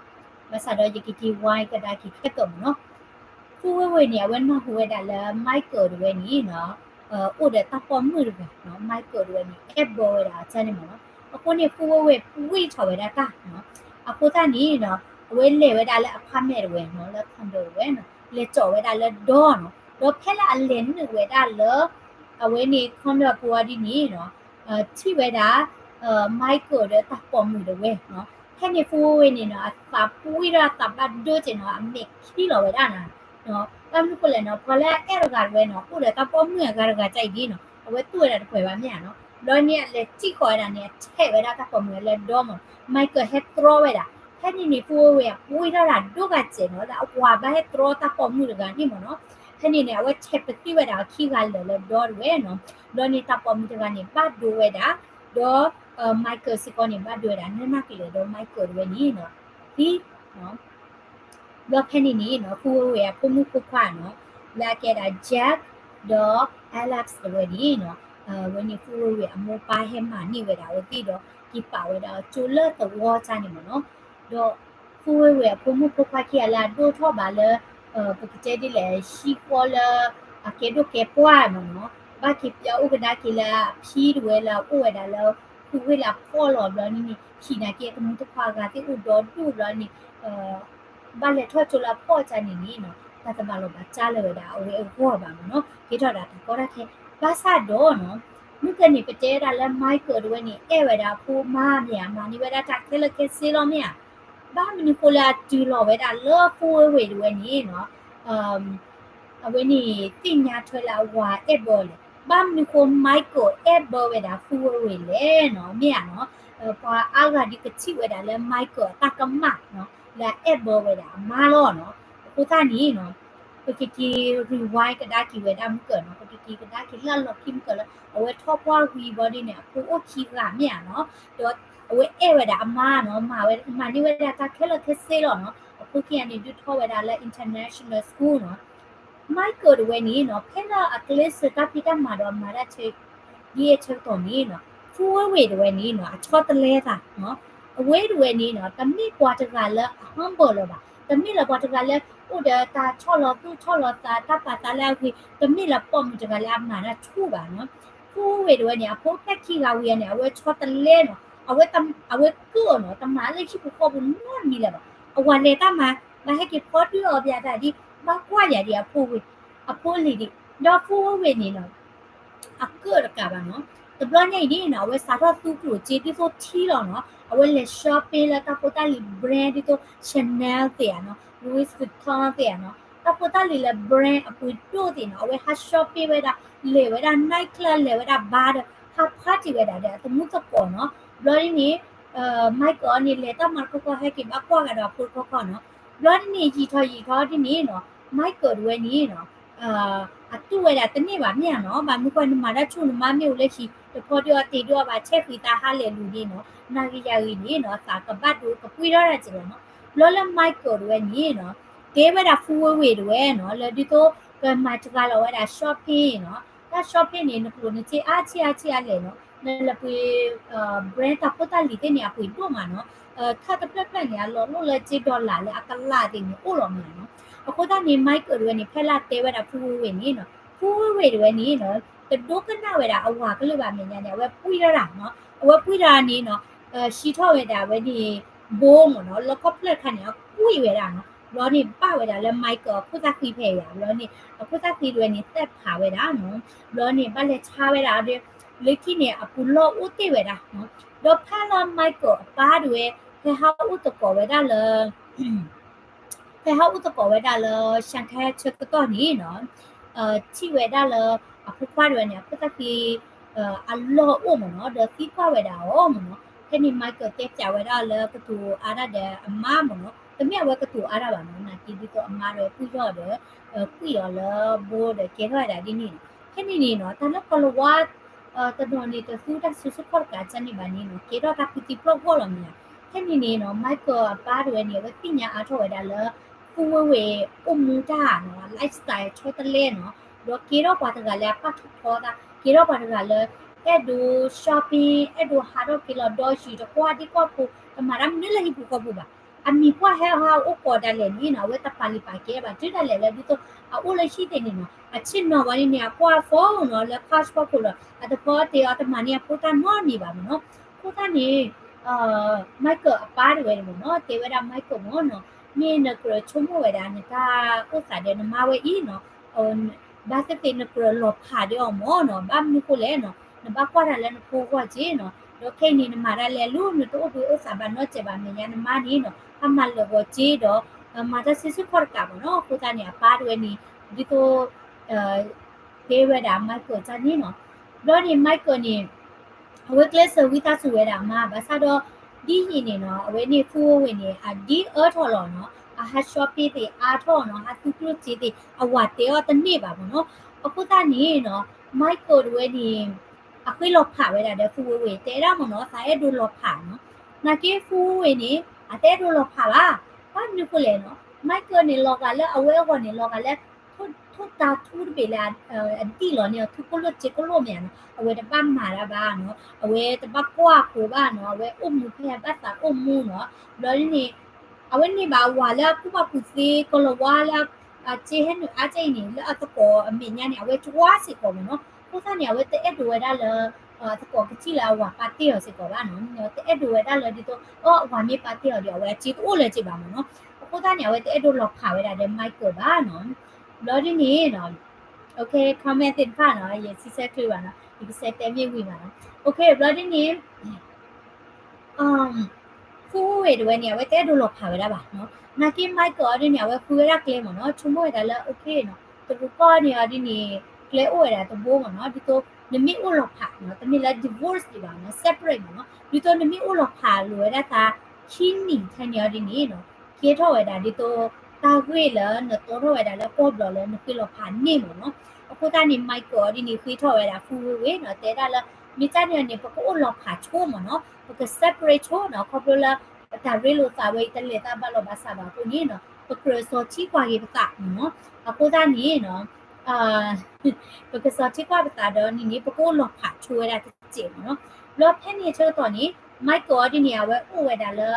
ဘၣ်ဆၣ်ဒီးယကက့ၤဝါကဒါက့ၤခဲကၢ်မးနီၤ, ဖူဝ့ဝ့ၢ်န့ၣ် အဝဲနၢ်ဟူဝဲဒၣ်လၢ Michael တဝဲန့ၣ်နီၤ အိၣ်ဒီးတၢ်ပိာ်မုၣ်တဂၤနီၤ, Michael တဝဲန့ၣ် အဲၣ်ဘၢဝဲဒၣ်အီၤန့ၣ်မးနီၤ, အဃိန့ၣ် ဖူဝ့ဝ့ၢ်ပှံၢ်ထီၣ်ဝဲဒၣ်တၢ်နီၤ, အဃိသတးန့ၣ်နီၤ အဝဲလဲၤဝဲဒၣ်လၢ apartment တဝဲနီၤ လၢ condo တဝဲနီၤ လဲၤကၠီၣ်ဝဲဒၣ်လၢဒီနီၤ, ဒီးဖဲလၢအလဲၤနုာ်ဝဲဒၣ်လၢ အဝဲန့ၣ် condo အပူၤအီၤဒ်န့ၣ်နီၤ ထံၣ်ဝဲဒၣ် Michael ဒီးတၢ်ပိာ်မုၣ်တဝဲနီၤ, ဖဲန့ၣ် ဖူဝ့ဝ့ၢ်န့ၣ်နီၤ အသးပှံၢ်ထီၣ်အသးဘၣ်ဒိက့ၤနီၤ အမဲာ်ခံလီၤဝဲဒၣ်နီၤ, ဘၣ်မနုၤဃိလဲၣ်နီၤ ပှၤလၢအအဲၣ်တဂၤတဝဲနီၤ အိၣ်ဒီးတၢ်ပိာ်မုၣ်အဂၤတဂၤကအံၤဒ်နီၤ အဝဲတူၢ်ဝဲဒၣ်တပှဲၤဘၣ်မ့ၢ်ဧါနီၤ, ဘျီန့ၣ်အလဲၤစံၣ်ဃီၤဝဲဒၣ်န့ၣ် အထဲးဝဲဒၣ်တၢ်ပိာ်မုၣ်လၢဒီမးနီၤ, Michael ဟဲတြီဝဲဒၣ်, ဖဲန့ၣ်န့ၣ် ဖူဝ့ဝ့ၢ်အပှံၢ်ထီၣ်တၢ်ဒိၣ်ကးစဲးနီၤ လၢအဝၤဘၣ်ဟဲတြီတၢ်ပိာ်မုၣ်တဂၤန့ၣ်မးနီၤ, ဖဲန့ၣ်န့ၣ် အဝဲထဲးပသံၣ်ဝဲဒၣ်အခံဂၤလၢာ်လၢဒီတဝဲနီၤ, ဘျီန့ၣ်တၢ်ပိာ်မုၣ်တဂၤန့ၣ် ဘၣ်ဒိဝဲဒၣ်, ဒီး Michael စ့ၢ်ကီးန့ၣ် ဘၣ်ဒိဝဲဒၣ် နနၢ်ကလဲာ်ဒီး Michael တဝဲန့ၣ်နီၤ, သံ ဘျီဖဲန့ၣ်န့ၣ်နီၤ ဖူဝ့ဝ့ၢ်အဖိမုၣ်ဖိခွါနီၤ လၢအကဲဒၣ် Jack ဒီး Alex တဝဲန့ၣ်နီၤ, ဝဲန့ၣ် ဖူဝ့ဝ့ၢ်အမိၢ်ပၢ်ဟဲမၤန့ၢ်ဝဲဒၣ်အဝဲသ့ၣ်ဒီး က့ၤပာ်ဝဲဒၣ်အီၤကၠိလၢသဝီတၢ်န့ၣ်မးနီၤ, ဒီး ဖူဝ့ဝ့ၢ်အဖိမုၣ်ဖိခွါခံဂၤလၢအဒိၣ်ထီၣ်ဘၣ်လၢ ပကတဲဒ်လဲၣ် ဟံၣ်ဃီလၢ အကဲဒိၣ်ကဲပှၢ်မးနီၤ, ဘၣ်က့ၤပၠီအိၣ်ကဒါက့ၤလၢအဖံတဝဲလၢအအိၣ်ဝဲဒၣ်လၢ ဖူဝ့ၢ်လၢအဖှီၣ်လီၤဘျီန့ၣ်န့ၣ် ဟံၣ်နာ်က့အတမူတခွါအဂၤသ့ၣ်အိၣ်ဒီဒူၣ်ဘျီန့ၣ် ဘၣ်လဲၤထီၣ်ကၠိလၢအဖှီၣ်တၢ်န့ၣ်န့ၣ်နီၤ တၢ်တဘၣ်လီၤဘၣ်စၢ်လၢၤဝဲဒၣ်အဝဲအဂီၢ်ဘၣ်မးနီၤ, ကဲထီၣ်ဒၣ်တၢ်ကီတၢ်ခဲ ဘၣ်ဆၣ်ဒီးနီၤ မုၢ်ကန့ၣ် ပတဲဒၣ်လၢ Michael တဝဲန့ၣ် အဲၣ်ဝဲဒၣ်အဖိအမါမ့ၢ်ဧါ, မၤန့ၢ်ဝဲဒၣ်တၢ်ခဲလၢာ်ခဲဆ့လီၤမ့ၢ်ဧါ, ဘၣ်မနုၤဃိလၢအတုၤလီၤဝဲဒၣ်လၢ ဖူဝ့ဝ့ၢ်တဝဲန့ၣ်နီၤ အဝဲန့ၣ် သ့ၣ်ညါထွဲလၢအဝၤအဲၣ်ဘၢလဲၣ်, ဘၣ်မနုၤဃိ Michael အဲၣ်ဘၢဝဲဒၣ် ဖူဝ့ဝ့ၢ်လဲၣ်နီၤ မ့ၢ်ဧါနီၤ, ပှၤအါဂၤဒုးကထံၣ်ဝဲဒၣ်လၢ Michael အတၢ်ကမၣ်နီၤ လၢအအဲၣ်ဘၢဝဲဒၣ်အမါလီၤနီၤ, အဃိသတးန့ၣ်နီၤ ပကက့ၤ rewind ကဒါက့ၤဝဲဒၣ်မုၢ်ကၢၤနီၤ, ပကက့ၤကဒါက့ၤလၢအလီၢ်ခံမုၢ်ကၢၤလၢ အဝဲထီၣ်ပှၢ်ဝံၤဘျီဒ်န့ၣ် အဖိအိၣ်ခံဂၤမ့ၢ်ဧါနီၤ, ဒီးအဝဲအဲၣ်ဝဲဒၣ်အမါနီၤ, မၤဝဲ မၤန့ၢ်ဝဲဒၣ်တၢ်ခဲလၢာ်ခဲဆ့လီၤနီၤ, အဖိခံဂၤန့ၣ် ဒုးထီၣ်ဝဲဒၣ်လၢ international school နီၤ Michael တဝဲန့ၣ်နီၤ ဖဲလၢအကျဲးစၢးတၢ်ဖံးတၢ်မၤဒီးအမၤတၢ်ဆၢ ဒ်အဆၢကတီၢ်န့ၣ်နီၤ ဖူဝ့ဝ့ၢ်တဝဲန့ၣ်နီၤ အဆီတလဲသးနီၤ, အဝဲတဝဲန့ၣ်နီၤ တမ့ၢ်ပှၤတဂၤလၢအ humble လၢၤဘၣ်, တမ့ၢ်လၢပှၤတဂၤလၢ အိၣ်ဒီးတၢ်ဆီၣ်လီၤသူၣ်ဆီၣ်လီၤသး တၢ်ပာ်သးလၢအဂ့ၤ, တမ့ၢ်လၢပိာ်မုၣ်တဂၤလၢအမၤတၢ်ဆူၣ်ဘၣ်နီၤ, ဖူဝ့ဝ့ၢ်တဝဲန့ၣ် အဖိဖျဲၣ်ခံဂၤဝံၤအန့ၣ် အဝဲဆီတလဲနီၤ, အဝဲ အဝဲကၢၣ်နီၤ တမၤလၢဟံၣ်ဖိဃီဖိနီတမံၤလၢၤဘၣ်, အဝၤလဲၤတၢ်မၤ ဘၣ်ဟဲက့ၤဖီဒုးအီၣ်ပၠးတၢ်ဒ် ဘၣ်ကွၢ်ယၤဒ်အဖိဝ့ၢ် အဖိလံၤဒံး, ဒီးဖူဝ့ဝ့ၢ်န့ၣ်နီၤ အကၢၣ်တကးဘၣ်နီၤ, တဘျီညါအံၤန့ၣ်နီၤ အဝဲစးထီၣ်သူကျိၣ်စ့ဒ်သိးထံလီၤနီၤ, အဝဲလဲၤ shopping လၢတၢ်ဖိတၢ်လံၤ brand ဒ်သိး Chanel သ့ၣ်ဧါနီၤ, Louis Vuitton သ့ၣ်ဧါနီၤ, တၢ်ဖိတၢ်လံၤလၢ brand အပှ့ၤဒိၣ်သ့ၣ်နီၤ အဝဲဟး shopping ဝဲဒၣ်, လဲၤဝဲဒၣ် night club လဲၤဝဲဒၣ် bar ဒီး ဟး party ဝဲဒၣ်ဒီးအသမူသကိးနီၤ, ဘျီဒ်န့ၣ် Michael န့ၣ် လဲၤတၢ်မၤတခီခီ ဟဲက့ၤဘၣ်ကွၢ်ကဒီးအဖိတခီခီနီၤ, ဘျီဒ်န့ၣ် ယံာ်ထီၣ်ယံာ်ထီၣ်ဒ်န့ၣ်နီၤ Michael တဝဲန့ၣ်နီၤ အတူၢ်ဝဲဒၣ်တန့ၢ်ဘၣ်မ့ၢ်ဧါနီၤ, ဘၣ်မနုၤဃိနမၤတၢ်ဆူၣ်နမါမ့ၢ်အိၣ်လၢဟံၣ် တဖီဒုးအီၣ်တ့ၢ်ဒုးအီၣ်ဘၣ် ဆဲးဃံသးဟးလဲာ်လူၤန့ၣ်နီၤ နၤဂ့ၤယၤဂ့ၤန့ၣ်နီၤ သးကဘၣ်ဒိကပှံၢ်ထီၣ်တၢ်စ့ၢ်ကီးနီၤ, ဘျီလၢ Michael တဝဲန့ၣ်နီၤ တဲဝဲဒၣ်ဖူဝ့ဝ့ၢ်တဝဲနီၤ လၢဒ်သိး ကမၤစှၤလီၤဝဲဒၣ် shopping နီၤ, တၢ် shopping န့ၣ် နကျိၣ်နစ့အါထံအါထံအါလဲၣ်နီၤ, နလဲၤပှ့ၤ brand တၢ်ဖိတၢ်လံၤသ့ၣ်န့ၣ် အပှ့ၤဒိၣ်မးနီၤ, ခါတဖျၢၣ်ဖျၢၣ်န့ၣ် အလီၤလိၣ်လၢစ့ dollar လၢအကလးသ့ၣ်န့ၣ် အိၣ်လီၤမးနီၤ, အဃိသတးန့ၣ် Michael တဝဲန့ၣ် ဖဲလၢတဲဝဲဒၣ်ဖူဝ့ဝ့ၢ်န့ၣ်နီၤ ဖူဝ့ဝ့ၢ်တဝဲန့ၣ်နီၤ တဒိကနၣ်ဝဲဒၣ်အဝၤကလုၢ်ဘၣ်မဲာ်ညါန့ၣ် အဝဲပှံၢ်ထီၣ်တၢ်နီၤ, အဝဲပှံၢ်ထီၣ်န့ၣ်နီၤ ဟံးထီၣ်ဝဲဒၣ်ဝဲန့ၣ် ဘိမးနီၤ လီခီဖျၢၣ်တခါန့ၣ် အကွံာ်ဝဲဒၣ်နီၤ, ဘျီန့ၣ်ဘၣ်ဝဲဒၣ်လၢ Michael အခိၣ်သၣ်ဃံဖဲအံၤဧါ, ဘျီန့ၣ် အခိၣ်သၣ်ဃံတဝဲန့ၣ် သဲးဖးဝဲဒၣ်နီၤ, ဘျီန့ၣ် ဘၣ်လဲၤဆါဝဲဒၣ်ဒီး လၢခံန့ၣ် အပူၤလီၢ်အိၣ်တ့ၢ်ဝဲဒၣ်နီၤ, ဒီးဖဲလၢ Michael အပၢ်တဝဲ ဖဲဟးအိၣ်သကိးဝဲဒၣ်လၢ ဖဲဟးအိၣ်သကိးဝဲဒၣ်လၢ Shanghai ဆၢကတီၢ်န့ၣ်နီၤ ထံၣ်ဝဲဒၣ်လၢ အဖိခွါတဝဲန့ၣ် အခိၣ်သၣ်ဃံ အလီၢ်အိၣ်မ့ၢ်နီၤ, ဒီးသံကွၢ်ဝဲဒၣ်အီၤမ့ၢ်နီၤ. ဖဲန့ၣ် Michael တဲပၠးဝဲဒၣ်လၢကတိၤအါဒၣ်ဒီးအမါမ့ၢ်နီၤ, တမ့ၢ်အဝဲကတိၤအါဒၣ်ဘၣ်နီၤ, နာ်က့ဒ်သိးအမါဒီးကွံာ်အီၤဒီး ကွံာ်အီၤလၢဘိဒီးကဲထီၣ်ဝဲဒၣ်ဒ်န့ၣ်နီၤ. ဖဲန့ၣ်န့ၣ်နီၤ တၢ်လၢကီၤလၤဝါ တနီၤန့ၣ်တသူတၢ်စုဆူၣ်ခီၣ်တကးကန့ၣ်ဘၣ်န့ၣ်နီၤ, ကဲထီၣ်တၢ်ဖုသံပျီၢ်ဂီၢ်လီၤမ့ၢ်ဧါ. ဖဲန့ၣ်န့ၣ်နီၤ Michael အပၢ်တဝဲန့ၣ် အဝဲသ့ၣ်ညါအါထီၣ်ဝဲဒၣ်လၢ ဖူဝ့ဝ့ၢ်အိၣ်မူတၢ်နီၤ, lifestyle ဆီတလဲနီၤ, ဒီးကဲထီၣ်ပှၤတဂၤလၢအပာ်ထီၣ်ထီသး, ကဲထီၣ်ပှၤတဂၤလၢ အဲၣ်ဒိး shopping, အဲၣ်ဒိးဟးထီၣ်က့ၤလီၤဒီးယံၤတကွၢ်ဒ့ကွၢ်ဖိ, တမၤတၢ်မနုၤလၢဟံၣ်ပူၤဃီပူၤဘၣ်. အမံၤပှၢ်ဟဲဟးအိၣ်ကိးဒၣ်လဲာ်န့ၣ်နီၤ, အဝဲတပာ်လံာ်ပာ်ကဲဘၣ်, တုၤဒၣ်လဲာ်လၢဒ်သိးအအိၣ်လၢဟံၣ်သ့ၣ်န့ၣ်နီၤ, အဆ့ၣ်နီၤဝဲန့ၣ်န့ၣ် အကွၢ် phone နီၤ လၢ couch ဖီခိၣ်လီၤ, အတဖီတ့ၢ်အီၤ တမၤန့ၢ်အဖိတၢ်နီတမံၤဘၣ်မ့ၢ်နီၤ. အဃိသတးန့ၣ် Michael အပၢ်တဝဲန့ၣ်မ့ၢ်နီၤ, တဲဝဲဒၣ် Michael မ့ၢ်နီၤ, မ့ၢ်နကြၢးဆိကမိၣ်ဝဲဒၣ်နတၢ်အိၣ်သးဒီးနမါဝဲအံၤနီၤ, ဘၣ်သ့ၣ်သ့ၣ်နကြၢးလီၤဖးဒီးအီၤမ့ၢ်နီၤ, ဘၣ်မနုၤဃိလဲၣ်နီၤ, နဘၣ်ကွၢ်တၢ်လၢနဖိအဂီၢ်က့နီၤ, ဒီးခဲအံၤန့ၣ် နမၤတၢ်လဲၤလူၤ နတအိၣ်ဘှံးအိၣ်သးဘၣ်နီတစဲးဘၣ် မဲာ်ညါနမါန့ၣ်နီၤ, ဟးမၤလၢာ်ဂီၤက့ဒီး မၤတၢ်စုဆူၣ်ခီၣ်တကးမ့ၢ်နီၤ. အဃိသတးန့ၣ် အပၢ်တဝဲန့ၣ် ဒ်သိး တဲဝဲဒၣ် Michael တၢ်န့ၣ်နီၤ. ဘျီန့ၣ် Michael န့ၣ် အဝဲကျဲးစၢးဝံသးစူၤဝဲဒၣ်အမါ, ဘၣ်ဆၣ်ဒီး ဒ်အံၤန့ၣ်နီၤ, အဝဲန့ၣ် ဖူဝ့ဝ့ၢ်န့ၣ် အဒ်အၢထီၣ်လီၤနီၤ, အဟး shopping သ့ၣ်အါထီၣ်နီၤ, ဟးသူကျိၣ်စ့သ့ၣ် အဝၤတဲအီၤတန့ၢ်ဘၣ်မ့ၢ်နီၤ. အဃိသတးန့ၣ်နီၤ, Michael တဝဲန့ၣ် အဃ့လီၤဖးဝဲဒၣ်ဒီး ဖူဝ့ဝ့ၢ် တဲဒၣ်မ့ၢ်နီၤ, သးအဲၣ်ဒိးလီၤဖးနီၤ. နာ်က့ ဖူဝ့ဝ့ၢ်န့ၣ် အတအဲၣ်ဒိးလီၤဖးဘၣ်. ဘၣ်မနုၤဃိလဲၣ်နီၤ, Michael န့ၣ် လီၤဂာ်လၢအဝဲအဂီၢ်န့ၣ် လီၤဂာ်လၢ ထိၣ်တၤထူတဘ့ၣ်လၢ အဒံၣ်လီၤန့ၣ် ထူကိၣ်လိၣ်စ့ကိၣ်လိၣ်မ့ၢ်ဧါနီၤ, အဝဲတဘၣ်မၤတၢ်ဘၣ်နီၤ, အဝဲတဘၣ်ကွၢ်အဖိဘၣ်နီၤ, အဝဲအိၣ်မူဖဲအဘၣ်သးအိၣ်မူနီၤ. ဘျီဒ်န့ၣ် အဝဲန့ၢ်ဘၣ်အဝၤလၢအကူၣ်ဘၣ်ကူၣ်သ့ ကီၤလၤဝါလၢ အစ့ဟဲနုာ်အါကဲအံၤန့ၣ် လၢအသကိးအမဲာ်ညါန့ၣ် အဝဲကွၢ်စ့ၢ်ကီးမ့ၢ်နီၤ. အဃိသတးန့ၣ် အဝဲတအဲၣ်ဒိးဝဲဒၣ်လၢ အသကိးကထံၣ်လၢအဝၤပာ်တ့ၢ်အီၤစ့ၢ်ကီးဘၣ်နီၤ, တအဲၣ်ဒိးဝဲဒၣ်လၢဒ်သိး အီ အဝၤမ့ၢ်ပာ်တ့ၢ်အီၤဒီး အဝဲအစ့တအိၣ်လၢၤစ့ၢ်ဘၣ်မ့ၢ်နီၤ. အဃိသတးန့ၣ် အဝဲတအဲၣ်ဒိးလီၤဖးဝဲဒၣ်ဒီး Michael ဘၣ်နီၤ. ဘျီဒ်န့ၣ် comment သ့ၣ်တဖၣ်နီၤ ယဆံဆဲကျုဘၣ်နီၤ, ယကဆဲတဲမ့ၢ်ဝံၤဘၣ်နီၤ. ဘျီဒ်န့ၣ် ဖူဝ့တဝဲန့ၣ် အဝဲတအဲၣ်ဒိးလီၤဖးဝဲဒၣ်ဘၣ်နီၤ. နာ်က့ Michael အီၤဒ်န့ၣ် အဝဲဃုဝဲဒၣ်ကျဲမ့ၢ်နီၤ, ဆိကမိၣ်ဝဲဒၣ်လၢ okay နီၤ, တရူးကီၢ်န့ၣ်အီၤဒ်န့ၣ် ကျဲအိၣ်ဝဲဒၣ်တဘိမ့ၢ်နီၤ, ဒ်သိး နမ့ၢ်အိၣ်လီၤဖးနီၤ, တမ့ၢ်လၢ divorce ဒံးဘၣ်နီၤ, separate မ့ၢ်နီၤ, ဒ်သိးနမ့ၢ်အိၣ်လီၤဖးလိာ်ဝဲဒၣ်သး ခံနံၣ် ထဲန့ၣ်အီၤဒ်န့ၣ်နီၤ, ကဲထီၣ်ဝဲဒၣ်ဒ်သိး တၢ်ဂ့ၢ်လၢနတီထီၣ်ဝဲဒၣ်လၢကီၢ်ဘျီလၢနဃ့လီၤဖးန့ၣ်မ့ၢ်နီၤ. အဃိသတးန့ၣ် Michael အီၤဒ်န့ၣ် ဃ့ထီၣ်ဝဲဒၣ် ဖူဝ့ဝ့နီၤ, တဲဒၣ်လၢ မ့ၢ်တၢ်န့ၣ်န့ၣ် ပကအိၣ်လီၤဖးဆိမ့ၢ်နီၤ, ပက separate ဆိနီၤ, ခီဖျိလၢ ပတၢ်ရ့လိာ်သးဝဲအံၤ တလဲၤသးဘၣ်လိာ်ဘၣ်စးဘၣ်အဃိန့ၣ်နီၤ, ပကြၢးစီၤထံကွၢ်က့ၤပသးမ့ၢ်နီၤ. အဃိသတးန့ၣ်နီၤ ပကစီၤထံကွၢ်ပသးဒီးန့ၣ်န့ၣ် ပကအိၣ်လီၤဖးဆိဝဲဒၣ်တစဲးမ့ၢ်နီၤ. ဘျီဖဲန့ၣ်အဆၢကတီၢ်န့ၣ် Michael အီၤဒ်န့ၣ် အဝဲအိၣ်ဝဲဒၣ်လၢ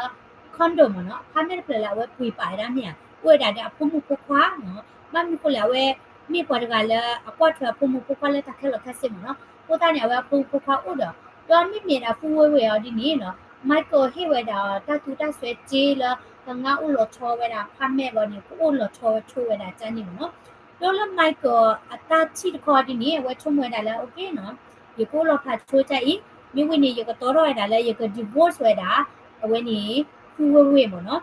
condo မ့ၢ်နီၤ, apartment တဖျၢၣ်လၢအဝဲပှ့ၤပာ်ဝဲဒၣ်မ့ၢ်ဧါ, အိၣ်ဝဲဒၣ်ဒီးအဖိမုၣ်ဖိခွါနီၤ, ဘၣ်မနုၤဃိလဲၣ် အဝဲမ့ၢ်ပှၤတဂၤလၢအကွၢ်ထွဲအဖိမုၣ်ဖိခွါလၢတၢ်ခဲလၢာ်ခဲဆ့မ့ၢ်နီၤ, အဃိသတးန့ၣ် အဝဲအဖိမုၣ်ဖိခွါအိၣ်ဒီး, ဒီးမ့မ့ၢ်ဒၣ်ဖူဝ့ဝ့အီၤဒ်န့ၣ်နီၤ, Michael ဟ့ၣ်ဝဲဒၣ်တၢ်သူတၢ်စွဲစ့လၢ ကငါအိၣ်လီၤဆီဝဲဒၣ် apartment ဘျီန့ၣ် ကအိၣ်လီၤဆီဝဲဆိဝဲဒၣ်ကန့ၣ်မ့ၢ်နီၤ. ဒီးလၢ Michael အတၢ်ထံၣ်တခီဒ်န့ၣ် အဝဲဆိကမိၣ်ဝဲဒၣ်လၢ okay နီၤ, ယကအိၣ်လီၤဖးဆိကၢ်အံၤ, မ့ၢ်ဝံၤန့ၣ် ယကတီထီၣ်ဝဲဒၣ်လၢယက divorce ဝဲဒၣ် အဝဲန့ၣ် ဖူဝ့ဝ့မ့ၢ်နီၤ.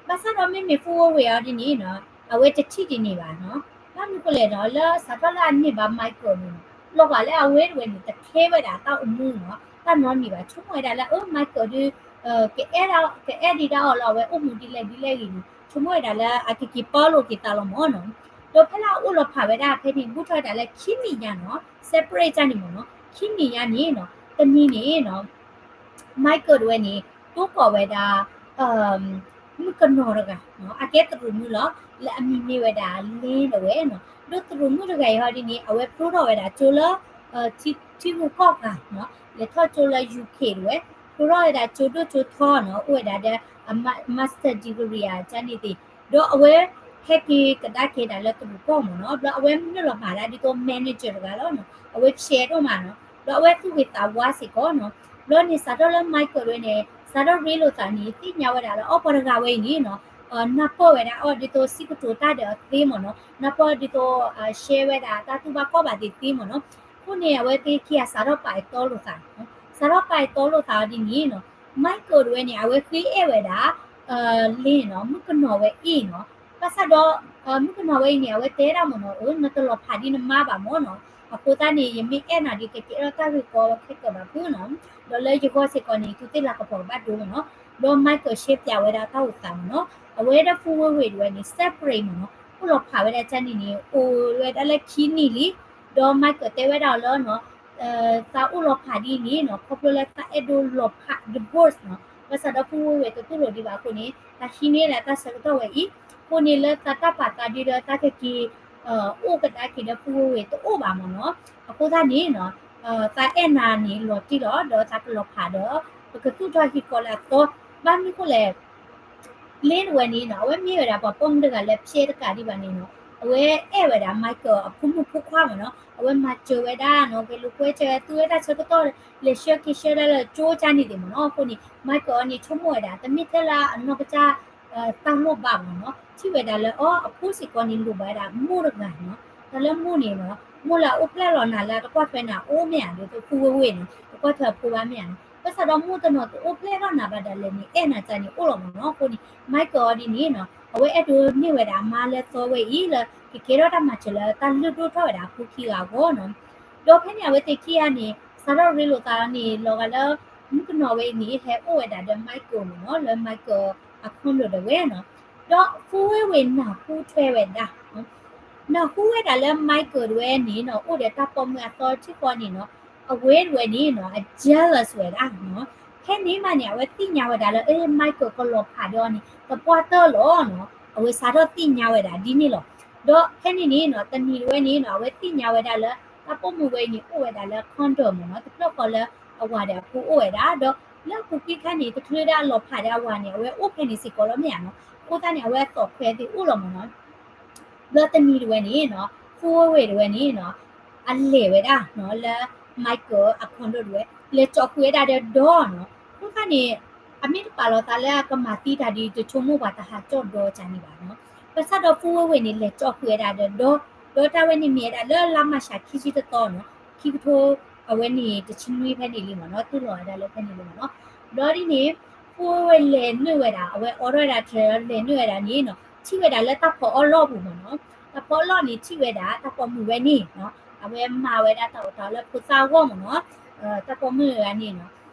ဘၣ်ဆၣ်ဒီးမ့မ့ၢ်ဖူဝ့ဝ့အီၤဒ်န့ၣ်နီၤ, အဝဲတထံၣ်ဒ်န့ၣ်ဘၣ်နီၤ. ဘၣ်မနုၤဃိလဲၣ်နီၤ, လၢစးထီၣ်လၢအန့ၢ်ဘၣ် Michael န့ၣ်နီၤ, လီၤဂာ်လၢအဝဲတဝဲန့ၣ် တcareဝဲဒၣ်တၢ်အိၣ်မူနီၤ, တၢ်နီတမံၤဘၣ်, ဆိကမိၣ်ဝဲဒၣ်လၢ အၢ Michael ဒုး ကအဲၣ်ဒိးဒံးဒၣ်အီၤလၢအဝဲအိၣ်မူဒ်လဲၣ်ဒ်လဲၣ်ဂ့ၤန့ၣ် ဆိကမိၣ်ဝဲဒၣ်လၢအကက့ၤပီလိာ်က့ၤသးလီၤမ့ၢ်နီၤ. ဒီးဖဲလၢအအိၣ်လီၤဖးဝဲဒၣ်ဖဲန့ၣ် ဘူးထီၣ်ဝဲဒၣ်လၢခံနံၣ်ညါနီၤ, separate န့ၣ်မ့ၢ်နီၤ, ခံနံၣ်ညါန့ၣ်နီၤ, တနံၤန့ၣ်နီၤ Michael တဝဲန့ၣ် တိကိးဝဲဒၣ် မုၣ်ကနီၤတဂၤနီၤ, အကဲတရူးမုၣ်လီၤ, လၢအမံၤမ့ၢ်ဝဲဒၣ် Lynn တဝဲနီၤ. ဒီးတရူးမုၣ်တဂၤအံၤဟီဒ်န့ၣ် အဝဲဖျိထီၣ်ဝဲဒၣ်ကၠိလၢ ထံဂုၤကီၢ်ဂၤနီၤ, လဲၤထီၣ်ကၠိလၢ UK တဝဲ, ဖျိထီၣ်ဝဲဒၣ်ကၠိဒိၣ်ကၠိထီနီၤ, အိၣ်ဝဲဒၣ်ဒီး master degree အကန့ၣ်သ့ၣ်, ဒီးအဝဲ ဟဲက့ၤကဒါက့ၤဒၣ်လၢတရူးကီၢ်မ့ၢ်နီၤ, ဘျီအဝဲမ့ၢ်လီၤမၤဒၣ်ဒ်သိး manager တဂၤလီၤနီၤ, အဝဲဖျဲးဒိၣ်မးနီၤ, ဘျီအဝဲသူၣ်ဂ့ၤသးဝါစ့ၢ်ကီးနီၤ. ဘျီန့ၣ် စးထီၣ်လၢ Michael တဝဲန့ၣ် စးထီၣ်ရ့လိာ်သးန့ၣ် သ့ၣ်ညါဝဲဒၣ်လၢ အီ ပှၤတဂၤဝဲအံၤန့ၣ်နီၤ နၢ်ပၢၢ်ဝဲဒၣ်အီၤဒ်သိးစံးကတိၤတၢ်ဒီးအီၤသ့မ့ၢ်နီၤ, နၢ်ပၢၢ်ဒ်သိး share ဝဲဒၣ်တၢ်တူၢ်ဘၣ်ခီၣ်ဘၣ်သ့ၣ်သ့မ့ၢ်နီၤ. အဃိန့ၣ် အဝဲသ့ၣ်ခံဂၤစးထီၣ်ပာ်အတီလိာ်သး, စးထီၣ်ပာ်အတီလိာ်သးအီၤဒ်န့ၣ်နီၤ, Michael တဝဲန့ၣ် အဝဲဃ့အဲၣ်ဝဲဒၣ် Lynn နီၤ, မုၣ်ကနီၤဝဲအံၤနီၤ, ဘၣ်ဆၣ်ဒီး မုၣ်ကနီၤဝဲအံၤန့ၣ် အဝဲတဲဒၣ်မ့ၢ်နီၤ, အၢ နတလီၤဖးဒ်နမါဘၣ်မ့ၢ်နီၤ, အဃိသတးန့ၣ် ယမ့ၢ်အဲၣ်နၤဒီး ကကဲထီၣ်တၢ်ဂ့ၢ်ကီခဲကၢးဘၣ်ဖုနီၤ, ဒီးလၢယဂီၢ်စ့ၢ်ကီးန့ၣ် သူသ့ၣ်လၤကပီၤကဘၣ်ဒိမ့ၢ်နီၤ, ဒီး Michael ရှဲပၠးဝဲဒၣ်တၢ်အိၣ်သးမ့ၢ်နီၤ, အဝဲဒီး ဖူဝ့ဝ့ၢ် တဝဲန့ၣ် separate မ့ၢ်နီၤ, အိၣ်လီၤဖးဝဲဒၣ်ကန့ၣ်န့ၣ် အိၣ်ဝဲဒၣ်လၢခံနံၣ်လံ, ဒီး Michael တဲဝဲဒၣ်အီၤလၢ သးအိၣ်လီၤဖးဒ်န့ၣ်နီၤ, ခီဖျိလၢသးအဲၣ်ဒိးလီၤဖး divorce နီၤ, ဘၣ်ဆၣ်ဒီး ဖူဝ့ဝ့ၢ် တတူၢ်လိာ်ဒံးဘၣ်အဃိန့ၣ် သးဟံးန့ၢ်လၢတၢ်ဆၢကတီၢ်ဝဲအံၤ, အဃိန့ၣ်လၢသးတၢ်ပာ်သးဒ်ဒီးသးကက့ၤ အိၣ်ကဒါက့ၤဒီး ဖူဝ့ဝ့ၢ် တအိၣ်ဘၣ်မ့ၢ်နီၤ, အဃိသတးန့ၣ်နီၤ သးအဲၣ်နၤန့ၣ်လီၤတံၢ်လီၤ, ဒီးသးကလီၤဖးဒီး ပကသူၣ်ထီၣ်ဟံၣ်ဃီလၢအသီ, ဘၣ်မနုၤဃိလဲၣ် Lynn တဝဲန့ၣ်နီၤ, အဝဲမ့ၢ်ဝဲဒၣ်ပှၤပိာ်မုၣ်တဂၤလၢဖျဲးတကးဒံးဘၣ်န့ၣ်နီၤ, အဝဲအဲၣ်ဝဲဒၣ် Michael အဖိမုၣ်ဖိခွါမ့ၢ်နီၤ, အဝဲမၤစၢၤဝဲဒၣ်နီၤ, ဂဲၤလိာ်ကွဲစၢၤဝဲ သူဝဲတၢ်ဆၢကတီၢ် လဲၤဆှၢက့ၤဆှၢဒၣ်လၢကၠိကန့ၣ်သ့ၣ်မ့ၢ်နီၤ, အဃိန့ၣ် Michael အီၤန့ၣ် ဆိကမိၣ်ဝဲဒၣ် တမ့ၢ်ထဲလၢအနီၢ်ကစၢ် တၢ်လိၣ်ဘၣ်မ့ၢ်နီၤ, ထံၣ်ဝဲဒၣ်လၢအီၤ အဖိစ့ၢ်ကီးန့ၣ် လိၣ်ဘၣ်ဝဲဒၣ်မိၢ်တဂၤနီၤ, တၢ်လၢမိၢ်န့ၣ်နီၤ, မိၢ်လၢအအိၣ်ဖျဲၣ်လီၤနၤလၢတကွၢ်ထွဲနၤအိၣ်မ့ၢ်ဧါ, ဒီးဖူဝ့ဝ့ၢ်နီၤ, တကွၢ်ထွဲအဖိဘၣ်မ့ၢ်ဧါနီၤ, ဘၣ်ဆၣ်ဒီးမိၢ်တနီၤတအိၣ်ဖျဲၣ်ထီၣ်နၤဘၣ်ဒၣ်လဲာ်န့ၣ် အဲၣ်နၤတၢ်န့ၣ်အိၣ်လီၤမ့ၢ်နီၤ, အဃိန့ၣ် Michael အီၤဒ်န့ၣ်နီၤ, အဝဲအဲၣ်ဒိးန့ၢ်ဝဲဒၣ်အမါလၢသီဝဲအံၤလၢ ကကဲထီၣ်တၢ်မၤစၢၤလၢတၢ်လုၢ်ဒိၣ်ထီၣ်ဝဲဒၣ်အဖိခံဂၤအဂီၢ်နီၤ, ဒီးဖဲန့ၣ် အဝဲသ့ၣ်ခံဂၤန့ၣ် စးထီၣ်ရ့လိာ်သးန့ၣ် လီၤဂာ်လၢ မုၣ်ကနီၤဝဲအံၤန့ၣ် ဟဲအိၣ်ဝဲဒၣ်ဒီး Michael မ့ၢ်နီၤ, လၢ Michael အ condo ဒၣ်ဝဲနီၤ, ဒီးဖူဝ့ဝ့ၢ်နၢ်ဟူထွဲဝဲဒၣ် နၢ်ဟူဝဲဒၣ်လၢ Michael တဝဲန့ၣ်နီၤ အိၣ်ဒီးတၢ်ပိာ်မုၣ်အသီထံဃီန့ၣ်နီၤ, အဝဲတဝဲန့ၣ်နီၤ အ jealous ဝဲဒၣ်နီၤ, ဖဲန့ၣ်မးန့ၣ် အဝဲသ့ၣ်ညါဝဲဒၣ်လၢ အဲ Michael ကလီၤဖးဒီးအီၤန့ၣ် သပှၢ်တၢၢ်လီၤနီၤ, အဝဲစးထီၣ်သ့ၣ်ညါဝဲဒၣ်ဒ်န့ၣ်လီၤ. ဒီးဖဲန့ၣ်န့ၣ်နီၤ တနံၤတဝဲန့ၣ်နီၤ အဝဲသ့ၣ်ညါဝဲဒၣ်လၢ တၢ်ပိာ်မုၣ်ဝဲအံၤန့ၣ် အိၣ်ဝဲဒၣ်လၢ condo မ့ၢ်နီၤ, တဖျၢၣ်ဃီလၢအဝၤဒီးအဖိအိၣ်ဝဲဒၣ်, ဒီးလၢအပူၤကွံာ်ခါန့ၣ် တချုးဒၣ်အလီၤဖးဒီးအဝၤန့ၣ် အဝဲအိၣ်ဖဲန့ၣ်စ့ၢ်ကီးလီၤမ့ၢ်ဧါနီၤ, အဃိသတးန့ၣ် အဝဲအသိးခွဲးသ့ၣ်အိၣ်လီၤမ့ၢ်နီၤ. ဘျီတနံၤတဝဲန့ၣ်နီၤ ဖူဝ့ဝ့ၢ်တဝဲန့ၣ်နီၤ အလဲၤဝဲဒၣ်နီၤ လၢ Michael အ condo တဝဲ လဲၤကၠီဃုာ်ဝဲဒၣ်ဒီးဒီနီၤ, အဃိသတးန့ၣ် အမ့ၢ်တပာ်လီၤသးလၢအကမၤသံတၢ်ဒီး တဆိကမိၣ်ပှၤတဟးကၠီၣ်ဒီကၢ်န့ၣ်ဘၣ်နီၤ, ဘၣ်ဆၣ်ဒီးဖူဝ့ဝ့ၢ်န့ၣ် လဲၤကၠီဃုာ်ဝဲဒၣ်ဒီးဒီ, ဒီတၢ်ဝဲန့ၣ်မ့ၢ်ဝဲဒၣ်လၢလါမၢ်ၡးခံဆံတသီနီၤ, ခံကထိ အဝဲန့ၣ်တဆံနွံဖဲန့ၣ်လံမ့ၢ်နီၤ, တူၢ်လိာ်ဝဲဒၣ်လၢဖဲန့ၣ်လံမ့ၢ်နီၤ. ဘျီဒ်န့ၣ် ဖူဝ့ဝ့ၢ်လဲၤနုာ်ဝဲဒၣ် အဝဲအိးထီၣ်ဝဲဒၣ်တြဲၤလီၤ လဲၤနုာ်ဝဲဒၣ်န့ၣ်နီၤ ထံၣ်ဝဲဒၣ်လၢတၢ်ဖီအီၣ်လီၢ်ပူၤမ့ၢ်နီၤ, တၢ်ဖီအီၣ်လီၢ်န့ၣ် ထံၣ်ဝဲဒၣ်တၢ်ပိာ်မုၣ်ဝဲန့ၣ်နီၤ, အဝဲမၤဝဲဒၣ်တၢ်အိၣ်တၢ်အီလၢဖိသၣ်အဂီၢ်မ့ၢ်နီၤ, တၢ်ပိာ်မုၣ်တဂၤန့ၣ်နီၤ.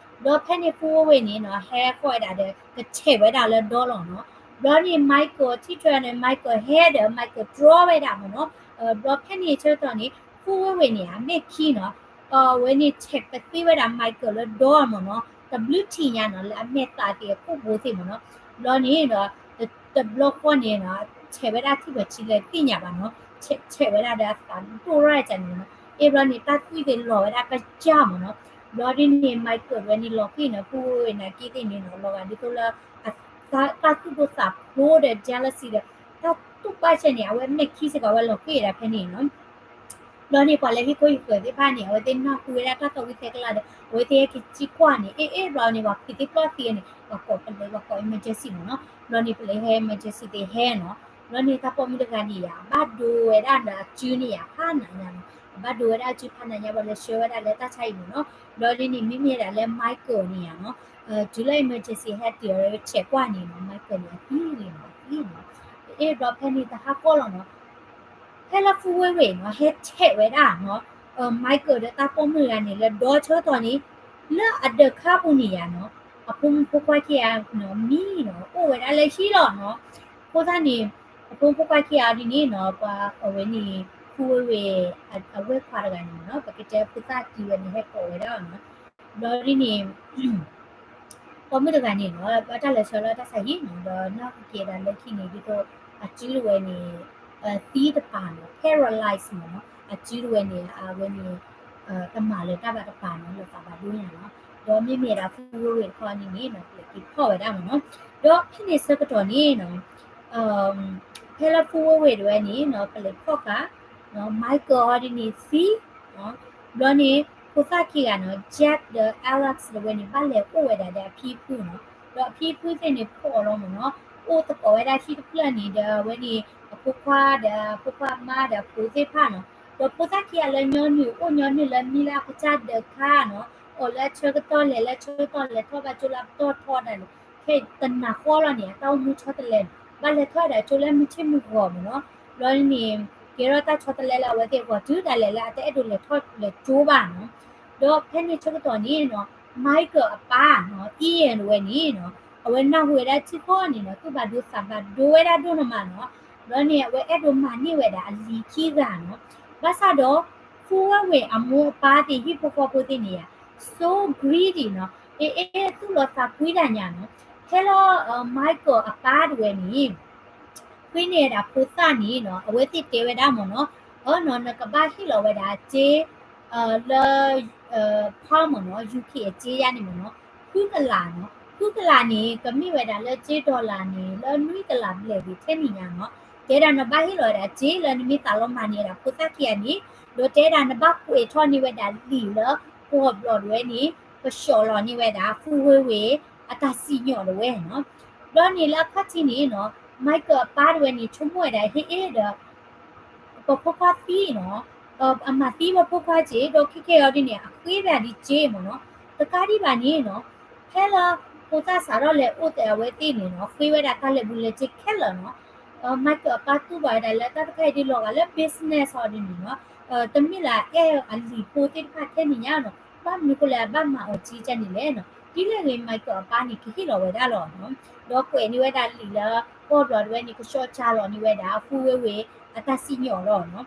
ဘျီဖဲန့ၣ်ဖူဝ့ဝ့ၢ်န့ၣ်နီၤ ဟဲဃီၣ်ဝဲဒၣ်ဒီး ကထဲးဝဲဒၣ်လၢဒီလီၤနီၤ. ဘျီန့ၣ် Michael ထံၣ်ထွဲန့ၣ် Michael ဟဲဒီး Michael တြီဝဲဒၣ်မ့ၢ်နီၤ. ဘျီဖဲန့ၣ်ဆၢကတီၢ်န့ၣ် ဖူဝ့ဝ့ၢ်န့ၣ် အမဲာ်ခံနီၤ အဝဲန့ၣ်ထဲးပသ့ဝဲဒၣ် Michael လၢဒီမ့ၢ်နီၤ, တဘျုးထံၣ်ညါနီၤ လၢအမဲာ်သးသ့ၣ်အကိာ်ဘိသ့ၣ်မ့ၢ်နီၤ. ဘျီန့ၣ်ဒီး တဘျီဃီန့ၣ်နီၤ ထဲးဝဲဒၣ်ထံၣ်ပှဲၤထံလဲၣ်သ့ၣ်ညါဘၣ်နီၤ, ထဲးဝဲဒၣ်ဒီးအသးဒိၣ်ရၣ်ကန့ၣ်နီၤ. အ့ၣ်ဘျီန့ၣ် တၢ်သွံၣ်သ့ၣ်လီၤဝဲဒၣ်ကစၢ်မ့ၢ်နီၤ. ဘျီဒ်န့ၣ် Michael ဝဲန့ၣ်လီၤဃံၤနီၤ ဖူဝ့ဝ့ၢ်နာ်က့သ့ၣ်န့ၣ်နီၤ လီၤဂာ်ဒ်သိးလၢ တၢ်သူၣ်ဒိၣ်သးဖျိးဒီး jealousy ဒီး တၢ်တူၢ်ဘၣ်စဲန့ၣ် အဝဲမဲာ်ခံစ့ၢ်ကီး အဝဲလီၤဃံၤဝဲဒၣ်ဖဲန့ၣ်နီၤ. ဘျီန့ၣ် ပှၤလၢဟံၣ်ခိၣ်ဟံၣ်ဃၢၤသ့ၣ်တဖၣ်န့ၣ် အဝဲသ့ၣ်နၢ်ဟူဝဲဒၣ်တၢ်သီဝံသဲကလၤဒီး အဝဲသ့ၣ်ဟဲက့ၤစံၣ်ကွၢ်န့ၣ် အ့ၣ်အ့ၣ်ဘျီန့ၣ် ပှၤဖံးသ့ၣ်ပျီၢ်သ့ၣ်န့ၣ် ပှၤကိးပလဲ ပှၤကိး emergency မ့ၢ်နီၤ. ဘျီန့ၣ် ပလဲဟဲ emergency သ့ၣ်ဟဲနီၤ. ဘျီန့ၣ် တၢ်ပိာ်မုၣ်တဂၤန့ၣ်ယါ အဘၣ်ဒိဝဲဒၣ်ဒီးအစုန့ၣ်ယါ ဖးနးညါနီၤ. အဘၣ်ဒိဝဲဒၣ်အစုဖးနးညါ ပှၤလဲၤဆှၢဝဲဒၣ်လၢတၢ်ဆါဟံၣ်မ့ၢ်နီၤ. ဘျီဒ်န့ၣ် မ့မ့ၢ်ဒၣ်လၢ Michael န့ၣ်ယါနီၤ တုၤလၢ emergency ဟဲတုၤအီၤ ဆဲးကွၢ်န့ၣ်နီၤ Michael န့ၣ် အသံန့ၣ်နီၤ အသံနီၤ. အ့ၣ်ဘျီဖဲန့ၣ် တဟါကီၢ်လီၤနီၤ ဖဲလၢဖူဝ့ဝ့ၢ်နီၤ ဟဲထဲးဝဲဒၣ်နီၤ Michael ဒီးတၢ်ပိာ်မုၣ်တဂၤန့ၣ် လၢဒီဆၢကတီၢ်န့ၣ် လၢအဒၢးခါပူၤန့ၣ်ယါနီၤ အဖိမုၣ်ဖိခွါခံဂၤနီၤ မံနီၤ အိၣ်ဝဲဒၣ်လၢဟံၣ်လီၤနီၤ. အဃိသတးန့ၣ် အဖိမုၣ်ဖိခွါခံဂၤဒ်န့ၣ်နီၤ ပှၤအဝဲန့ၣ် ဖူဝ့ဝ့ၢ် အဝဲၢ်ခွါတဂၤန့ၣ်နီၤ ပကတဲဖိသၣ်တံၢ်ဝဲန့ၣ် ဟဲကိးဝဲဒၣ်နီၤ. ဘျီဒ်န့ၣ် ပိာ်မုၣ်တဂၤန့ၣ်နီၤ ဘၣ်တၢ်လဲၤဆှၢလၢတၢ်ဆါဟံၣ်နီၤ ဒီးနၢ်ဟူက့ၤဒၣ်လၢခံန့ၣ် ဒ်သိးအစုတဝဲန့ၣ် သံတပၤနီၤ paralyze မ့ၢ်နီၤ အစုတဝဲန့ၣ် အဝဲန့ၣ် တမၤလၢၤတၢ်ဘၣ်တပၤနီၤ လၢသးဘၣ်ဒိၣ်ညါနီၤ. ဒီးမ့မ့ၢ်ဒၣ်ဖူဝ့ဝ့ၢ်တခီန့ၣ်န့ၣ်နီၤ ပလဲၤက့ၤဖီၣ်ဝဲဒၣ်မ့ၢ်နီၤ. ဒီးဖဲန့ၣ်ဆၢကတီၢ်န့ၣ်နီၤ ဖဲလၢဖူဝ့ဝ့ၢ်တဝဲန့ၣ်နီၤ ပလဲၤဖီၣ်ဃာ် Michael အီၤဒ်န့ၣ်သံ ဘျီန့ၣ် ဖိသၣ်ခံဂၤနီၤ Jack ဒီး Alex တဝဲန့ၣ် ဘၣ်လဲၤအိၣ်ဝဲဒၣ်ဒီးအဖံအဖုနီၤ. ဒီးအဖံအဖုသ့ၣ်န့ၣ် ဖီၣ်အီၤလီၤမ့ၢ်နီၤ အိၣ်သကိးဝဲဒၣ်ဟံၣ်တဖျၢၣ်န့ၣ် ဒီးအဝဲန့ၣ် အဖိခွါဒီးအဖိခွါမါဒီးအဖိသ့ၣ်တဖၣ်နီၤ. ဒီးဖိသၣ်ခံဂၤလၢညီနုၢ်အိၣ်ညီနုၢ်လၢမံလၢအကစၢ်ဒၢးခါနီၤ အိၣ်လၢအဆၢကတီၢ်လဲၤလၢဆၢကတီၢ်လဲၤထီၣ်ဘၣ်ကၠိလၢပတီၢ်ထီဒၣ်န့ၣ် ခဲအံၤတနၤဃီလီၤန့ၣ် အတၢ်အိၣ်မူဆီတလဲနီၤ ဘၣ်လဲၤထီၣ်ဝဲဒၣ်ကၠိလၢမုၢ်ထံမုၢ်ဂီၤမ့ၢ်နီၤ. ဘျီန့ၣ် ကဲထီၣ်တၢ်ဆီတလဲလၢအဝဲသ့ၣ်အဂီၢ်တုၤဒၣ်လဲာ်လၢအတအဲၣ်ဒိးလဲၤထီၣ်လဲၤကၠိဘၣ်နီၤ. ဒီးဖဲန့ၣ်ဆၢကတီၢ်န့ၣ်နီၤ Michael အပၢ်နီၤ Ian ဝဲန့ၣ်နီၤ အဝဲနၢ်ဟူဝဲဒၣ်ထံကီၢ်န့ၣ်နီၤ သူၣ်ဘၣ်ဒိသးဘၣ်ဒိဝဲဒၣ်ဒိၣ်နီၢ်မးနီၤ. ဘျီန့ၣ် အဝဲအဲၣ်ဒိးမၤန့ၢ်ဝဲဒၣ်အလံၤခံဂၤနီၤ. ဘၣ်ဆၣ်ဒီး ဖူဝဲဝ့ၤအမိၢ်အပၢ်သ့ၣ်ဟံၣ်ဖိဃီဖိသ့ၣ်န့ၣ်ယါ so greedy နီၤ အ့ၣ်အ့ၣ်သူၣ်လီၤသးကွံတၢ်ညါနီၤ. ဖဲလၢ Michael အပၢ်တဝဲန့ၣ် ဃ့န့ၢ်ဝဲဒၣ်ဖိသၣ်န့ၣ်နီၤ အဝဲသ့ၣ်တဲဝဲဒၣ်မ့ၢ်နီၤ အၢနီၤ နကဘၣ်ဟ့ၣ်လီၤဝဲဒၣ်စ့ လၢ ဖီမ့ၢ်နီၤ UK အစ့ယါန့ၣ်မ့ၢ်နီၤ ဃုကလးနီၤ. ဃုကလးန့ၣ် ကမ့ၢ်ဝဲဒၣ်လၢစ့ dollar န့ၣ် လၢနွံကလးဘျဲၣ်ဒံးထဲန့ၣ်ညါနီၤ. တဲဒၣ်နဘၣ်ဟ့ၣ်လီၤဝဲဒၣ်စ့ လၢနမ့ၢ်သးလီၤမၤန့ၢ်ဝဲဒၣ်ဖိသၣ်ခံဂၤန့ၣ် ဒီးတဲဒၣ်နဘၣ်ကွဲးထီၣ်န့ၢ်ဝဲဒၣ်လံာ်လၢ ကီၢ်ဘျီးတဝဲန့ၣ် ကဆှီလီၤန့ၢ်ဝဲဒၣ် ဖူဝဲဝ့ၤ အတၢ်စံၣ်ညီၣ်တဝဲနီၤ. ဘျီန့ၣ်လၢအခီၣ်ထံးန့ၣ်နီၤ Michael အပၢ်တဝဲန့ၣ် ဆိကမိၣ်ဝဲဒၣ်ဟ့ၣ်အ့ၣ်ဒီး ပှၤဖိခွါသံနီၤ အမၤသံပှၤဖိခွါစ့ ဒီးခဲကဲအီၤဒ်န့ၣ် အဃ့ဘၣ်ဒံးစ့မ့ၢ်နီၤ. တကးဒံးဘၣ်န့ၣ်နီၤ ဖဲလၢ ဖိသၣ်စးထီၣ်လဲၤအိၣ်သးအဝဲသ့ၣ်န့ၣ်နီၤ ဃ့ဝဲဒၣ်တၢ်လဲၤဘူးလဲၤစ့ခဲလၢာ်နီၤ. Michael အပၢ်တူၢ်ဘၣ်ဝဲဒၣ်လၢတၢ်တခါအံၤဒ်လီၤဂာ်လၢ business အီၤဒ်န့ၣ်နီၤ တမ့ၢ်လၢအအဲၣ်အလံၤဖိသ့ၣ်တဖၣ်ထဲန့ၣ်ညါနီၤ ဘၣ်မနုၤဃိလၢအဘၣ်မၤအီၤစ့ကန့ၣ်လဲၣ်နီၤ. ဒ်လဲၣ်ဂ့ၤ Michael အပၢ်န့ၣ် ကဟ့ၣ်လီၤဝဲဒၣ်လီၤနီၤ. ဒီးကွဲးန့ၢ်ဝဲဒၣ်လံာ်လၢ ကီၢ်ဘျီးတဝဲန့ၣ် ကဆှီကၢ်လီၤန့ၢ်ဝဲဒၣ် ဖူဝဲဝ့ၤ အတၢ်စံၣ်ညီၣ်လီၤနီၤ.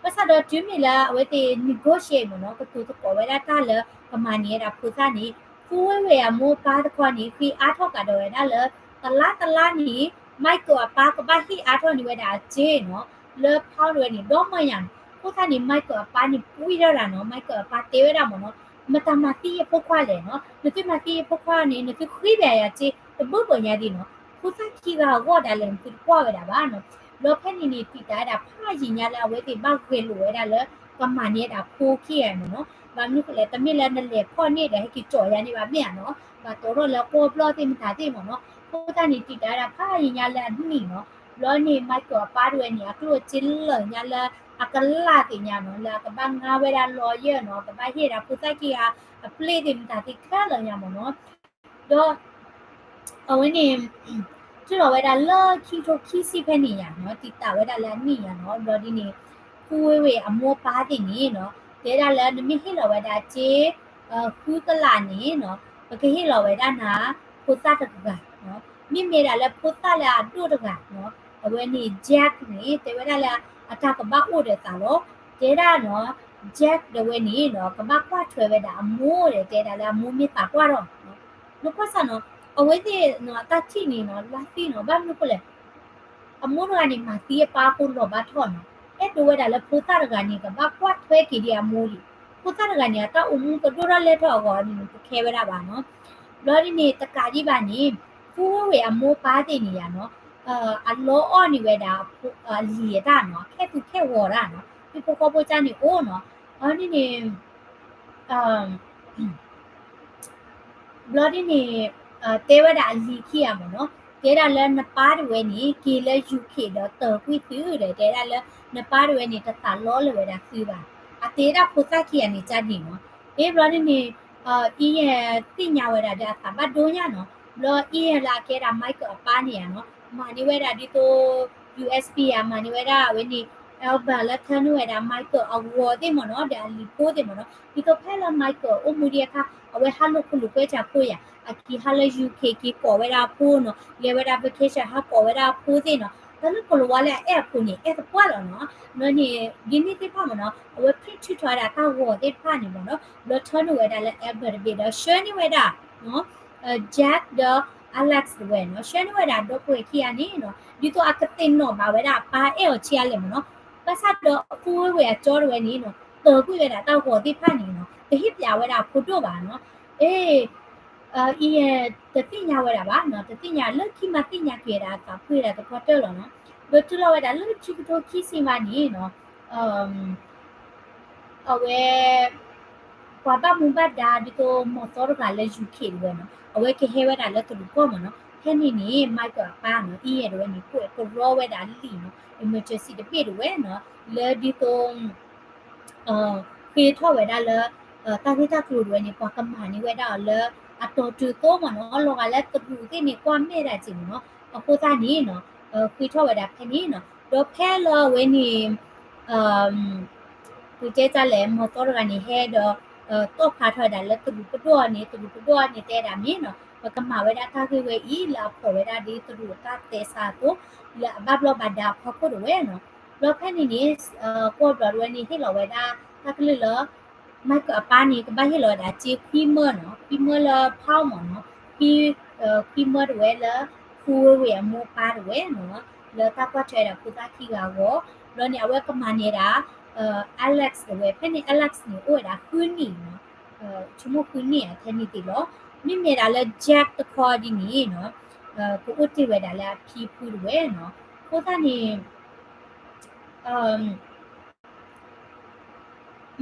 ဘၣ်ဆၣ်ဒီးတုၤမ့ၢ်လၢအဝဲသ့ၣ် negotiate မ့ၢ်နီၤ ကတိၤသကိးဝဲဒၣ်တၢ်လၢကမၤန့ၢ်ဝဲဒၣ်ဖိသၣ်န့ၣ် ဖူဝဲဝ့ၤအမိၢ်အပၢ်တခီန့ၣ် ဃ့အါထီၣ်ကဒီးဝဲဒၣ်လၢ တလါတလါန့ၣ် Michael အပၢ်ကဘၣ်ဟ့ၣ်အါထီၣ်န့ၢ်ဝဲဒၣ်အစ့နီၤ လၢ pound တဝဲန့ၣ် ဒီမၢယၤနီၤ. အဃိသတးန့ၣ် Michael အပၢ်န့ၣ် ပှံၢ်ထီၣ်တၢ်နီၤ Michael အပၢ်တဲဝဲဒၣ်မ့ၢ်နီၤ မတၤမၤသံယဖိခွါလဲၣ်နီၤ နသုမၤသံယဖိခွါန့ၣ် နသုဃ့ဘၣ်ယၤစ့ တဘၣ်ဘၣ်ညါဒံးနီၤ ဖိသၣ်ခံဂၤအဂီၢ်ဒၣ်လဲာ် နသုတကွၢ်ဝဲဒၣ်ဘၣ်နီၤ. ဘျီဖဲန့ၣ်န့ၣ် တံာ်တာ်ဝဲဒၣ်ဖးယံာ်ညါလၢအဝဲသ့ၣ်ဘၣ်ဂဲၤလိာ်ဝဲဒၣ်လၢ ကမၤန့ၢ်ဝဲဒၣ်ဖိခံဂၤမ့ၢ်နီၤ. ဘၣ်မနုၤဃိလဲၣ် တမ့ၢ်လၢနလဲၤဖီၣ်န့ၢ်ဒီး ဟဲက့ၤကၠီၣ်ယၤန့ၣ်ဘၣ်မ့ၢ်ဧါနီၤ ဘၣ်တီထီၣ်လၢကီၢ်ဘျီၣ်သ့ၣ်မတၤသ့ၣ်မ့ၢ်နီၤ. အဃိသတးန့ၣ် တံာ်တာ်ဝဲဒၣ်ဖးယံာ်ညါလၢအနံၣ်နီၤ. ဘျီန့ၣ် Michael အပၢ်တဝဲန့ၣ် အကျိၣ်အစ့လၢာ်ညါလၢ အကလၢ်သ့ၣ်ညါနီၤ လၢအကဘၣ်ငါဝဲဒၣ် lawyer နီၤ ကဘၣ်ဟ့ၣ်ဒၣ်ဖိသၣ်ခံဂၤ အပျ့ၢ်သ့ၣ်မတၤသ့ၣ်ခဲလၢာ်ညါမ့ၢ်နီၤ. ဒီး အဝဲန့ၣ် တုၤလီၤဝဲဒၣ်လၢခံကထိခံဆံဖဲန့ၣ်ယါနီၤ တံာ်တာ်ဝဲဒၣ်လၢအနံၣ်ယါနီၤ. ဘျီဒ်န့ၣ် ဖူဝဲဝ့ၤအမိၢ်အပၢ်သ့ၣ်န့ၣ်နီၤ တဲဒၣ်လၢနမ့ၢ်ဟ့ၣ်လီၤဝဲဒၣ်စ့ ဃုကလးန့ၣ်နီၤ ပကဟ့ၣ်လီၤဝဲဒၣ်နၤ ဖိသၣ်တဂၤနီၤ. မ့မ့ၢ်ဒၣ်လၢဖိသၣ်လၢအဒိၣ်တဂၤနီၤ အဝဲန့ၣ် Jack န့ၣ် တဲဝဲဒၣ်လၢအတၢ်ကဘၣ်အိၣ်ဒီးသးလီၤ. တဲဒၣ်နီၤ Jack ဒၣ်ဝဲန့ၣ်နီၤ ကဘၣ်ကွၢ်ထွဲဝဲဒၣ်အမိၢ်ဒီး တဲဒၣ်လၢအမိၢ်မ့ၢ်သးပှၢ်ထီၣ်နီၤ. နကွၢ်စ့ၢ်နီၤ အဝဲသ့ၣ်နီၤ အတၢ်ထံၣ်န့ၣ်နီၤ လါသံနီၤ ဘၣ်မနုၤဃိလဲၣ် အမိၢ်တဂၤန့ၣ် မၤသံအပၢ်အဃိလီၤဘၣ်ထီၣ်နီၤ. အဲၣ်ဒိးဝဲဒၣ်လၢဖိသၣ်တဂၤန့ၣ် ကဘၣ်ကွၢ်ထွဲက့ၤဒံးအမိၢ်လံ. ဖိသၣ်တဂၤန့ၣ် အတၢ်အိၣ်မူကဒိၣ်ထီၣ်လဲၢ်ထီၣ်အဂီၢ်န့ၣ် တခဲဝဲဒၣ်ဘၣ်နီၤ. ဘျီဒ်န့ၣ် တကးဒံးဘၣ်န့ၣ် ဖူဝဲဝ့ၤအမိၢ်အပၢ်သ့ၣ်န့ၣ်ယါနီၤ အလီအီၣ်န့ၢ်ဝဲဒၣ် အလံၤအတၢ်နီၤ ခဲသူၣ်ခဲဂီၤတၢ်နီၤ ဟံၣ်ဖိဃီဖိကၢ်န့ၣ်အိၣ်နီၤ. အန့ၣ်န့ၣ် ဘျီဒ်န့ၣ် တဲဝဲဒၣ်အလံၤခံဂၤမ့ၢ်နီၤ တဲဒၣ်လၢနပၢ်တဝဲန့ၣ် က့ၤလၢ UK ဒီးတၢၤကွံာ်သုဒီး တဲဒၣ်လၢ နပၢ်တဝဲန့ၣ် တသးလီလၢၤဝဲဒၣ်သုဘၣ်. အတဲဒၣ်ဖိသၣ်ခံဂၤန့ၣ်ကၢ်န့ၣ်နီၤ. အ့ ဘျီဒ်န့ၣ် အံၤသ့ၣ်ညါဝဲဒၣ်ဒီးအသးဘၣ်ဒိညါနီၤ. ဘျီအံၤလၢအကဲဒၣ် Michael အပၢ်န့ၣ်ယါနီၤ မၤန့ၢ်ဝဲဒၣ်ဒ်သိး USB ယါ မၤန့ၢ်ဝဲဒၣ်အဝဲန့ၣ် Albert လၢထၢနုာ်ဝဲဒၣ် Michael အဂီၤသ့ၣ်မ့ၢ်နီၤ ဒီးအလံၤဖိသ့ၣ်မ့ၢ်နီၤ ဒ်သိးဖဲလၢ Michael အိၣ်မူဒံးအခါ အဝဲဟးလိာ်ခိၣ်လိာ်ကွဲစၢ်ဖိယါ အက့ၤဟးလၢ UK က့ၤကိးဝဲဒၣ်အဖိနီၤ လဲၤဝဲဒၣ် vacation ဟးကိးဝဲဒၣ်အဖိသ့ၣ်နီၤ တၢ်လၢကိၣ်လၤဝါလၢအအဲၣ်အဖိန့ၣ် အဲၣ်သပှၢ်လီၤနီၤ ဘျီန့ၣ် ဒ်န့ၣ်သ့ၣ်တဖၣ်မ့ၢ်နီၤ အဝဲ print ထုးထီၣ်ဝဲဒၣ်တၢ်ဂီၤသ့ၣ်တဖၣ်န့ၣ်မ့ၢ်နီၤ ဘျီထၢနုာ်ဝဲဒၣ်လၢ Albert တဘ့ၣ်ဒီး ဆှၢန့ၢ်ဝဲဒၣ် Jack ဒီး Alex တဝဲနီၤ ဆှၢန့ၢ်ဝဲဒၣ်ဒီပုၢ်ဝဲၢ်ခံဂၤန့ၣ်နီၤ ဒ်သိးအကသ့ၣ်နီၣ်ဘၣ်ဝဲဒၣ်အပၢ်အဲၣ်အီၤဆံးအါလဲၣ်မ့ၢ်နီၤ ဘၣ်ဆၣ်ဒီးအဖိဝဲဝဲအကၠီတဝဲန့ၣ်နီၤ တၢၤကွံာ်ဝဲဒၣ်တၢ်ဂီၤသ့ၣ်တဖၣ်န့ၣ်နီၤ တဟ့ၣ်ပျးဝဲဒၣ်အဖိဒိၣ်ဘၣ်နီၤ အ့ အံၤ တသ့ၣ်ညါဝဲဒၣ်ဘၣ်နီၤ တသ့ၣ်ညါလၢခံမၤသ့ၣ်ညါက့ၤဝဲဒၣ်အသးဖှံဝဲဒၣ်သပှၢ်တၢၢ်လီၤနီၤ ဒီးတုၤလီၤဝဲဒၣ်လၢခံကထိခံဆံမးန့ၣ်နီၤ အဝဲ ပှၤဘၣ်မူဘၣ်ဒါဒ်သိးမီၤသီတဂၤလၢ UK တဝဲနီၤ အဝဲကဟဲဝဲဒၣ်လၢတရူးကီၢ်မ့ၢ်နီၤ ဖဲန့ၣ်န့ၣ် Michael အပၢ်နီၤ အံၤတဝဲန့ၣ် ကွဲးကရီဝဲဒၣ်လံာ်နီၤ emergency တဘ့ၣ်တဝဲနီၤ လၢဒ်သိး ဃ့ထီၣ်ဝဲဒၣ်လၢ တၢ်ဂ့ၢ်တၢ်ကျိၤတဝဲန့ၣ် ပှၤကမၤန့ၢ်ဝဲဒၣ်အီၤလၢ အတီၤတုၤသိမ့ၢ်နီၤ လီၤဂာ်လၢတရူးသ့ၣ်န့ၣ် ကွၢ်မဲာ်ဒၣ်က့ၤမ့ၢ်နီၤ အဃိသတးန့ၣ်နီၤ ဃ့ထီၣ်ဝဲဒၣ်ဖဲန့ၣ်နီၤ. ဒီးဖဲလၢအဝဲန့ၣ် ပတဲတၢ်လဲၣ် မီၤသီတဂၤန့ၣ်ဟဲဒီး တီၣ်ဖျါထီၣ်ဝဲဒၣ်လၢတရူးပဒိၣ်န့ၣ် တရူးပဒိၣ်န့ၣ်တဲဒၣ်မ့ၢ်နီၤ ပကမၤဝဲဒၣ်တၢ်ဂ့ၢ်ဝဲအံၤ လၢအဖီၣ်ဝဲဒၣ်ဒ်တရူးအတၢ်သဲစးအသိး လၢအဘၣ်ဘျီးဘၣ်ဒါအဖီခိၣ်တဝဲနီၤ. ဘျီဖဲန့ၣ်န့ၣ် ကွီၢ်ဘျီးတဝဲန့ၣ် ဟ့ၣ်လီၤဝဲဒၣ် တၢ်ကလုၢ်လၢ Michael အပၢ်န့ၣ် ကဘၣ်ဟ့ၣ်လီၤဝဲဒၣ်စ့ခွံမၢနီၤ, ခွံမၢလၢဖီမၢ်နီၤ, ခွံမၢတဝဲလၢ ဖူဝဲဝ့ၢ်အမိၢ်အပၢ်တဝဲနီၤ, လၢတၢ်ကွၢ်ထွဲဒၣ်ဖိသၣ်ခံဂၤအဂီၢ်, ဘျီန့ၣ် အဝဲကမၤန့ၢ်ဒၣ် Alex တဝဲ, ဖဲန့ၣ် Alex န့ၣ် အိၣ်ဝဲဒၣ်ဃုနံၣ်နီၤ, ဆိကမိၣ်ဃုနံၣ်ထဲန့ၣ်သ့ၣ်လီၤ. မ့မ့ၢ်ဒၣ်လၢ Jack တခီဒ်န့ၣ်နီၤ, ကအိၣ်တ့ၢ်ဝဲဒၣ်လၢအဖံဖုတဝဲနီၤ, အဃိသတးန့ၣ်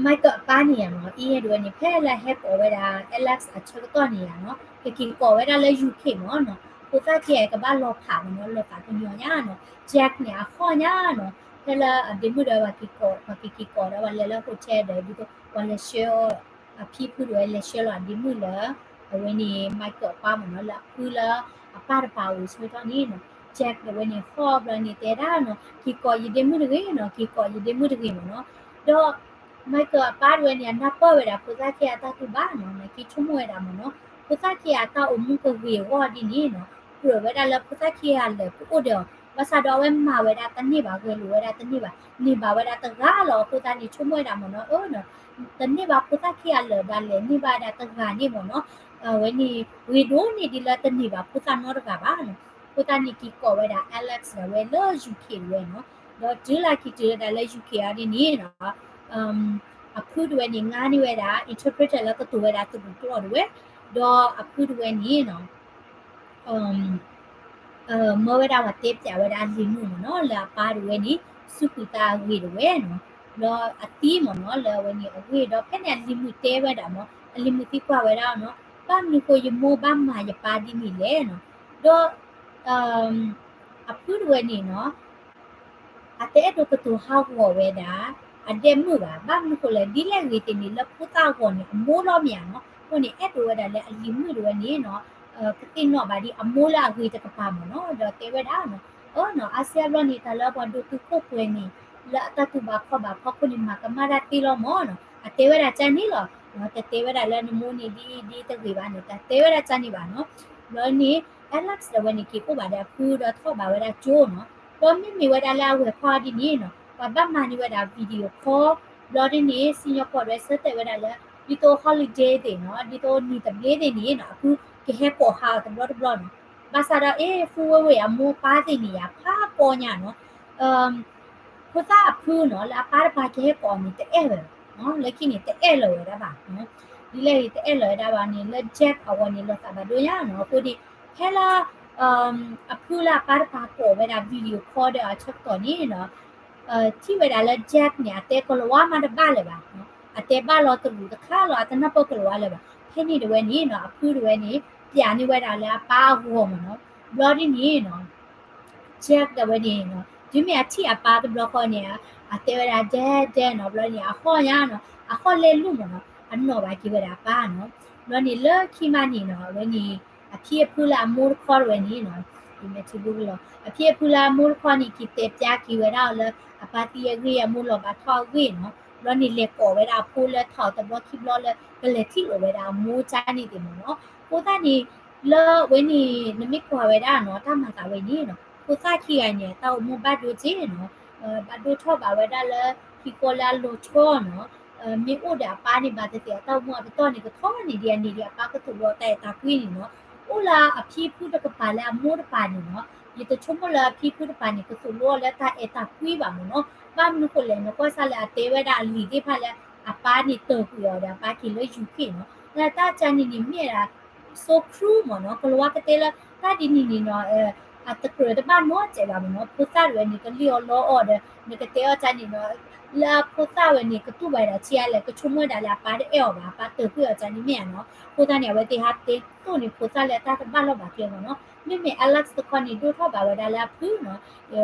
Michael အပၢ်န့ၣ်ယါနီၤ, အံၤဒဝဲန့ၣ် ဖဲလၢဟဲကိးဝဲဒၣ် Alex အဆၢကတီၢ်န့ၣ်ယါနီၤ, ကက့ၤကိးဝဲဒၣ်လၢ UK မၢ်နီၤ, ဖိသၣ်ခံဂၤကဘၣ်လီၤဖးမၢ်နီၤ, လီၤသးကညီၤညါနီၤ, Jack န့ၣ် အဟီၣ်ညါနီၤ, ဖဲလၢအဒ့မုၣ်ဒီး ပှၤက့ၤကိးဒီး ပှၤလဲၤလၢ hotel ဒီး ဒ်သိးပှၤလဲၤဆှၢအီၤ အဖံဖုတဝဲလဲၤဆှၢလီၤအဒ့မုၣ်လၢ အဝဲန့ၣ် Michael အပၢ်မၢ်နီၤ, လၢအဖုလၢအပၢ်တပၤအိၣ်ဆၢကတီၢ်န့ၣ်နီၤ, Jack တဝဲန့ၣ် ဟီၣ်ဘျီန့ၣ်တဲဒၣ်နီၤ, က့ၤကိးယဒ့မုၣ်တဂ့ၤနီၤ, က့ၤကိးယဒ့မုၣ်တဂ့ၤမၢ်နီၤ, ဒီး Michael အပၢ်တဝဲန့ၣ် အနၢ်ပၢၢ်ဝဲဒၣ်ဖိသၣ်ခံဂၤအတၢ်တူၢ်ဘၣ်နီၤ, နာ်က့ဆိကမိၣ်ဝဲဒၣ်မၢ်နီၤ, ဖိသၣ်ခံဂၤအတၢ်အိၣ်မူကဂ့ၤအဂီၢ်ဒ်န့ၣ်နီၤ, ကြၢးဝဲဒၣ်လၢဖိသၣ်ခံဂၤလၢာ်ကအိၣ်ဒီးအီၤ, ဘၣ်ဆၣ်ဒီးအဝဲမၤဝဲဒၣ်တန့ၢ်ဘၣ်, ဂဲၤလိာ်ဝဲဒၣ်တန့ၢ်ဘၣ်, န့ၢ်ဘၣ်ဝဲဒၣ်တဂၤလီၤ, အဃိသတးန့ၣ် ဆိကမိၣ်ဝဲဒၣ်မၢ်နီၤ, အၢနီၤ, တန့ၢ်ဘၣ်ဖိသၣ်ခံဂၤလၢာ်ဒၣ်လဲာ်, န့ၢ်ဘၣ်ဝဲဒၣ်တဂၤန့ၣ်မၢ်နီၤ, အဝဲန့ၣ် ဂ့ၤဒိၣ်န့ၢ်ဒ်လၢတန့ၢ်ဘၣ်ဖိသၣ်နီတဂၤဘၣ်နီၤ, အဃိသတးန့ၣ် က့ၤကိးဝဲဒၣ် Alex ဒၣ်ဝဲလၢ UK တဝဲနီၤ, ဒီးတုၤလၢက့ၤတုၤဝဲဒၣ်လၢ UK အီၤဒ်န့ၣ်နီၤ အဖုတဝဲန့ၣ် ငါန့ၢ်ဝဲဒၣ် interpreter လၢကတိၤဝဲဒၣ်တရူးကျိာ်တဝဲ, ဒီးအဖုတဝဲန့ၣ်နီၤ မၢဝဲဒၣ်ပှၤတဲပၠးဝဲဒၣ်အလံၤမုၣ်မၢ်နီၤ, လၢအပၢ်တဝဲန့ၣ် စူးကွံာ်သးအဂ့ၢ်တဝဲနီၤ, ဒီးအသံမၢ်နီၤ လၢအဝဲန့ၣ်အဂ့ၢ်, ဒီးဖဲန့ၣ်အလံၤမုၣ်တဲဝဲဒၣ်မၢ်, အလံၤမုၣ်သံကွၢ်ဝဲဒၣ်နီၤ, ဘၣ်မနုၤဃိယမိၢ်ဘၣ်မၤယပၢ်ဒ်န့ၣ်လဲၣ်နီၤ, ဒီး အဖုတဝဲန့ၣ်နီၤ အတအဲၣ်ဒိးကတိၤဟးဂီၤဝဲဒၣ် အဒဲမုၣ်ဘၣ်, ဘၣ်မနုၤဃိလဲၣ် ဒ်လဲၣ်ဂ့ၤသ့ၣ်န့ၣ် လၢဖိသၣ်အဂီၢ်န့ၣ် အမိၢ်လီၤမ့ၢ်ဧါနီၤ, အဃိန့ၣ် အဲၣ်ဒိးဝဲဒၣ်လၢအလံၤမုၣ်တဝဲန့ၣ်နီၤ ကသ့ၣ်နီၣ်ဘၣ်ဒ်အမိၢ်လၢအဂ့ၤတကပၤမၢ်နီၤ, ဒီးတဲဝဲဒၣ်နီၤ, အၢနီၤ အါစုအါဘျီန့ၣ် တၢ်လၢပှၤဒိးသူခိၣ်ပှဲၤန့ၣ် လၢအတၢ်တူၢ်ဘၣ်ခီၣ်ဘၣ်ဖီခိၣ်န့ၣ် မၤကမၣ်တၢ်သ့လီၤမၢ်နီၤ, အတဲဝဲဒၣ်ကန့ၣ်လီၤ, တတဲဝဲဒၣ်လၢနမိၢ်န့ၣ်ဒ်ဒ်တဂ့ၤဘၣ်န့ၣ် တတဲဝဲဒၣ်ကန့ၣ်ဘၣ်နီၤ, ဘျီန့ၣ် Alex ဒၣ်ဝဲန့ၣ် က့ၤအိၣ်ဘၣ်ဒီးအဖုဒီးထီၣ်ဘၣ်ဝဲဒၣ်ကၠိနီၤ, ဒီးမ့မ့ၢ်ဝဲဒၣ်လၢအဝဲၤခီဒ်န့ၣ်နီၤ ပှၤဘၣ်မၤန့ၢ်ဝဲဒၣ် video call, ဘျီဒ်န့ၣ် စံၣ်ညီၣ်ကွီၢ်ဒၣ်ဝဲဆၢတဲာ်ဝဲဒၣ်လၢ ဒ်သိး holiday သ့ၣ်နီၤ ဒ်သိးနံၣ်သဘျ့သ့ၣ်န့ၣ်နီၤ အဖုကဟဲကိးဟးအီၤတဘျီတဘျီနီၤ, ဘၣ်ဆၣ်ဒီးအ့ၣ် ဖူဝဲဝဲၢ်အမိၢ်ပၢ်သ့ၣ်န့ၣ်ယါ ဖးကီညါနီၤ ဖိသၣ်အဖုနီၤ လၢအပၢ်တပၤကဟဲကိးအီၤန့ၣ် တအဲၣ်ဝဲဘၣ်, လၢခံန့ၣ် တအဲၣ်လီၤဝဲဒၣ်ဘၣ်, ဒ်လဲၣ်ဂ့ၤ တအဲၣ်လီၤဝဲဒၣ်ဘၣ်န့ၣ် လၢ Jack အဂီၢ်န့ၣ် လီၤသးဘၣ်ဒိညါနီၤ, အဃိန့ၣ် ဖဲလၢ အဖုလၢအပၢ်တပၤကိးဝဲဒၣ် video call ဒီးအဆၢကတီၢ်န့ၣ်နီၤ ထံၣ်ဝဲဒၣ်လၢ Jack န့ၣ် အတဲကလၤဝါမးတဘၣ်လၢၤဘၣ်, အတဲဘၣ်လီၤတရူးတခါလီၤ အတနၢ်ပၢၢ်ကလၤဝါလၢၤဘၣ်, ဖဲန့ၣ်တဝဲန့ၣ်နီၤ အဖုတဝဲန့ၣ် ပျးန့ၢ်ဝဲဒၣ်လၢအပၢ်အဂီၢ်မၢ်နီၤ, ဘျီဒ်န့ၣ်နီၤ Jack ဒၣ်ဝဲန့ၣ်နီၤ တုၤမ့ၢ်အထံၣ်အပၢ်တဘျီဃီန့ၣ် အတဲဝဲဒၣ် dad dad နီၤ, ဘျီန့ၣ် အဟီၣ်ညါနီၤ အဟီၣ်လဲၤလူၤမၢ်နီၤ အနီၣ်ဘၣ်က့ၤဝဲဒၣ်အပၢ်နီၤ, ဘျီန့ၣ်လၢခံမးန့ၣ်နီၤ အဝဲန့ၣ် အဖံအဖုလၢအမိၢ်တခီတဝဲန့ၣ်နီၤ အဖံအဖုလၢအမိၢ်တခီန့ၣ် က့ၤတဲပျးက့ၤဝဲဒၣ်အီၤလၢ အပၢ်သံအဂ့ၢ် အမိၢ်လီၤဘၣ်ထီၣ်အဂ့ၢ်နီၤ, ဘျီန့ၣ်လဲၤကိးဝဲဒၣ်အဖိလၢထီၣ်တဘျီခံဘျီလၢ ကလဲၤထံၣ်လိာ်ဝဲဒၣ်အမိၢ်ကန့ၣ်သ့ၣ်မၢ်နီၤ, အဃိသတးန့ၣ် လၢဝဲန့ၣ် နမ့ၢ်ကွၢ်ဝဲဒၣ်နီၤ တၢ်မၤသးဝဲန့ၣ်နီၤ ဖိသၣ်ခံဂၤန့ၣ် အတၢ်အိၣ်မူဘၣ်ဒိက့ၢ်နီၤ, ဘၣ်ဒိထီၣ်ဘၣ်ဝဲဒၣ်လၢ ဟံၣ်ဃီလၢအလီၤဆီနီၤ, မ့ၢ်အိၣ်ဒီးအပၢ်န့ၣ် ဘၣ်သ့ၣ်သ့ၣ် အတၢ်အိၣ်မူအပတီၢ်န့ၣ် ကထီၣ်န့ၢ်ဒံးအန့ၣ်ဒံး အပၢ်ကသိၣ်လိအီၤတၢ်အဲၣ်တၢ်ကွံန့ၣ်နီၤ, အိၣ်လၢအဖံဖုတကပၤလၢအမိၢ်တပၤန့ၣ်နီၤ, ယတဆိကမိၣ်လၢအဖံဖုတပၤန့ၣ် ကသိၣ်လိအီၤလၢတၢ်အဲၣ်တၢ်ကွံဘၣ်မၢ်နီၤ, ဘၣ်မနုၤဃိလဲၣ် နကွၢ်စၢ်လၢအတဲဝဲဒၣ်အလံၤသ့ၣ်တဖၣ်လၢ အပၢ်န့ၣ်တၢၢ်ကွံာ်အီၤဒီးအပၢ်က့ၤလၢ UK နီၤ, လၢတၢ်ကန့ၣ်န့ၣ်မ့ၢ်ဒၣ် so cruel မၢ်နီၤ, ကလၤဝါကတဲလၢ တၢ်ဒ်န့ၣ်န့ၣ်နီၤ အတကြၢးတဘၣ်နီတစဲးဘၣ်မၢ်နီၤ, ဖိသၣ်တဝဲန့ၣ် ကလံၣ်အီၤလီအီၤဒီး နကတဲအီၤကန့ၣ်နီၤ, လၢဖိသၣ်ဝဲန့ၣ် ကတူၢ်ဘၣ်ဝဲဒၣ်ဆံးအါလဲၣ် ကဆိကမိၣ်ဝဲဒၣ်လၢအပၢ်တအဲၣ်အီၤဘၣ် အပၢ်တၢၢ်ကွံာ်အီၤကန့ၣ်မ့ၢ်ဧါနီၤ, အဃိသတးန့ၣ် အဝဲသ့ၣ်ဟးတဲသိၣ်န့ၢ်ဖိသၣ်လၢတၢ်တဘၣ်လီၢ်ဘၣ်ကျဲမၢ်နီၤ, မ့မ့ၢ် Alex တခီန့ၣ် ဒိၣ်ထီၣ်ဘၣ်ဝဲဒၣ်လၢအဖုနီၤ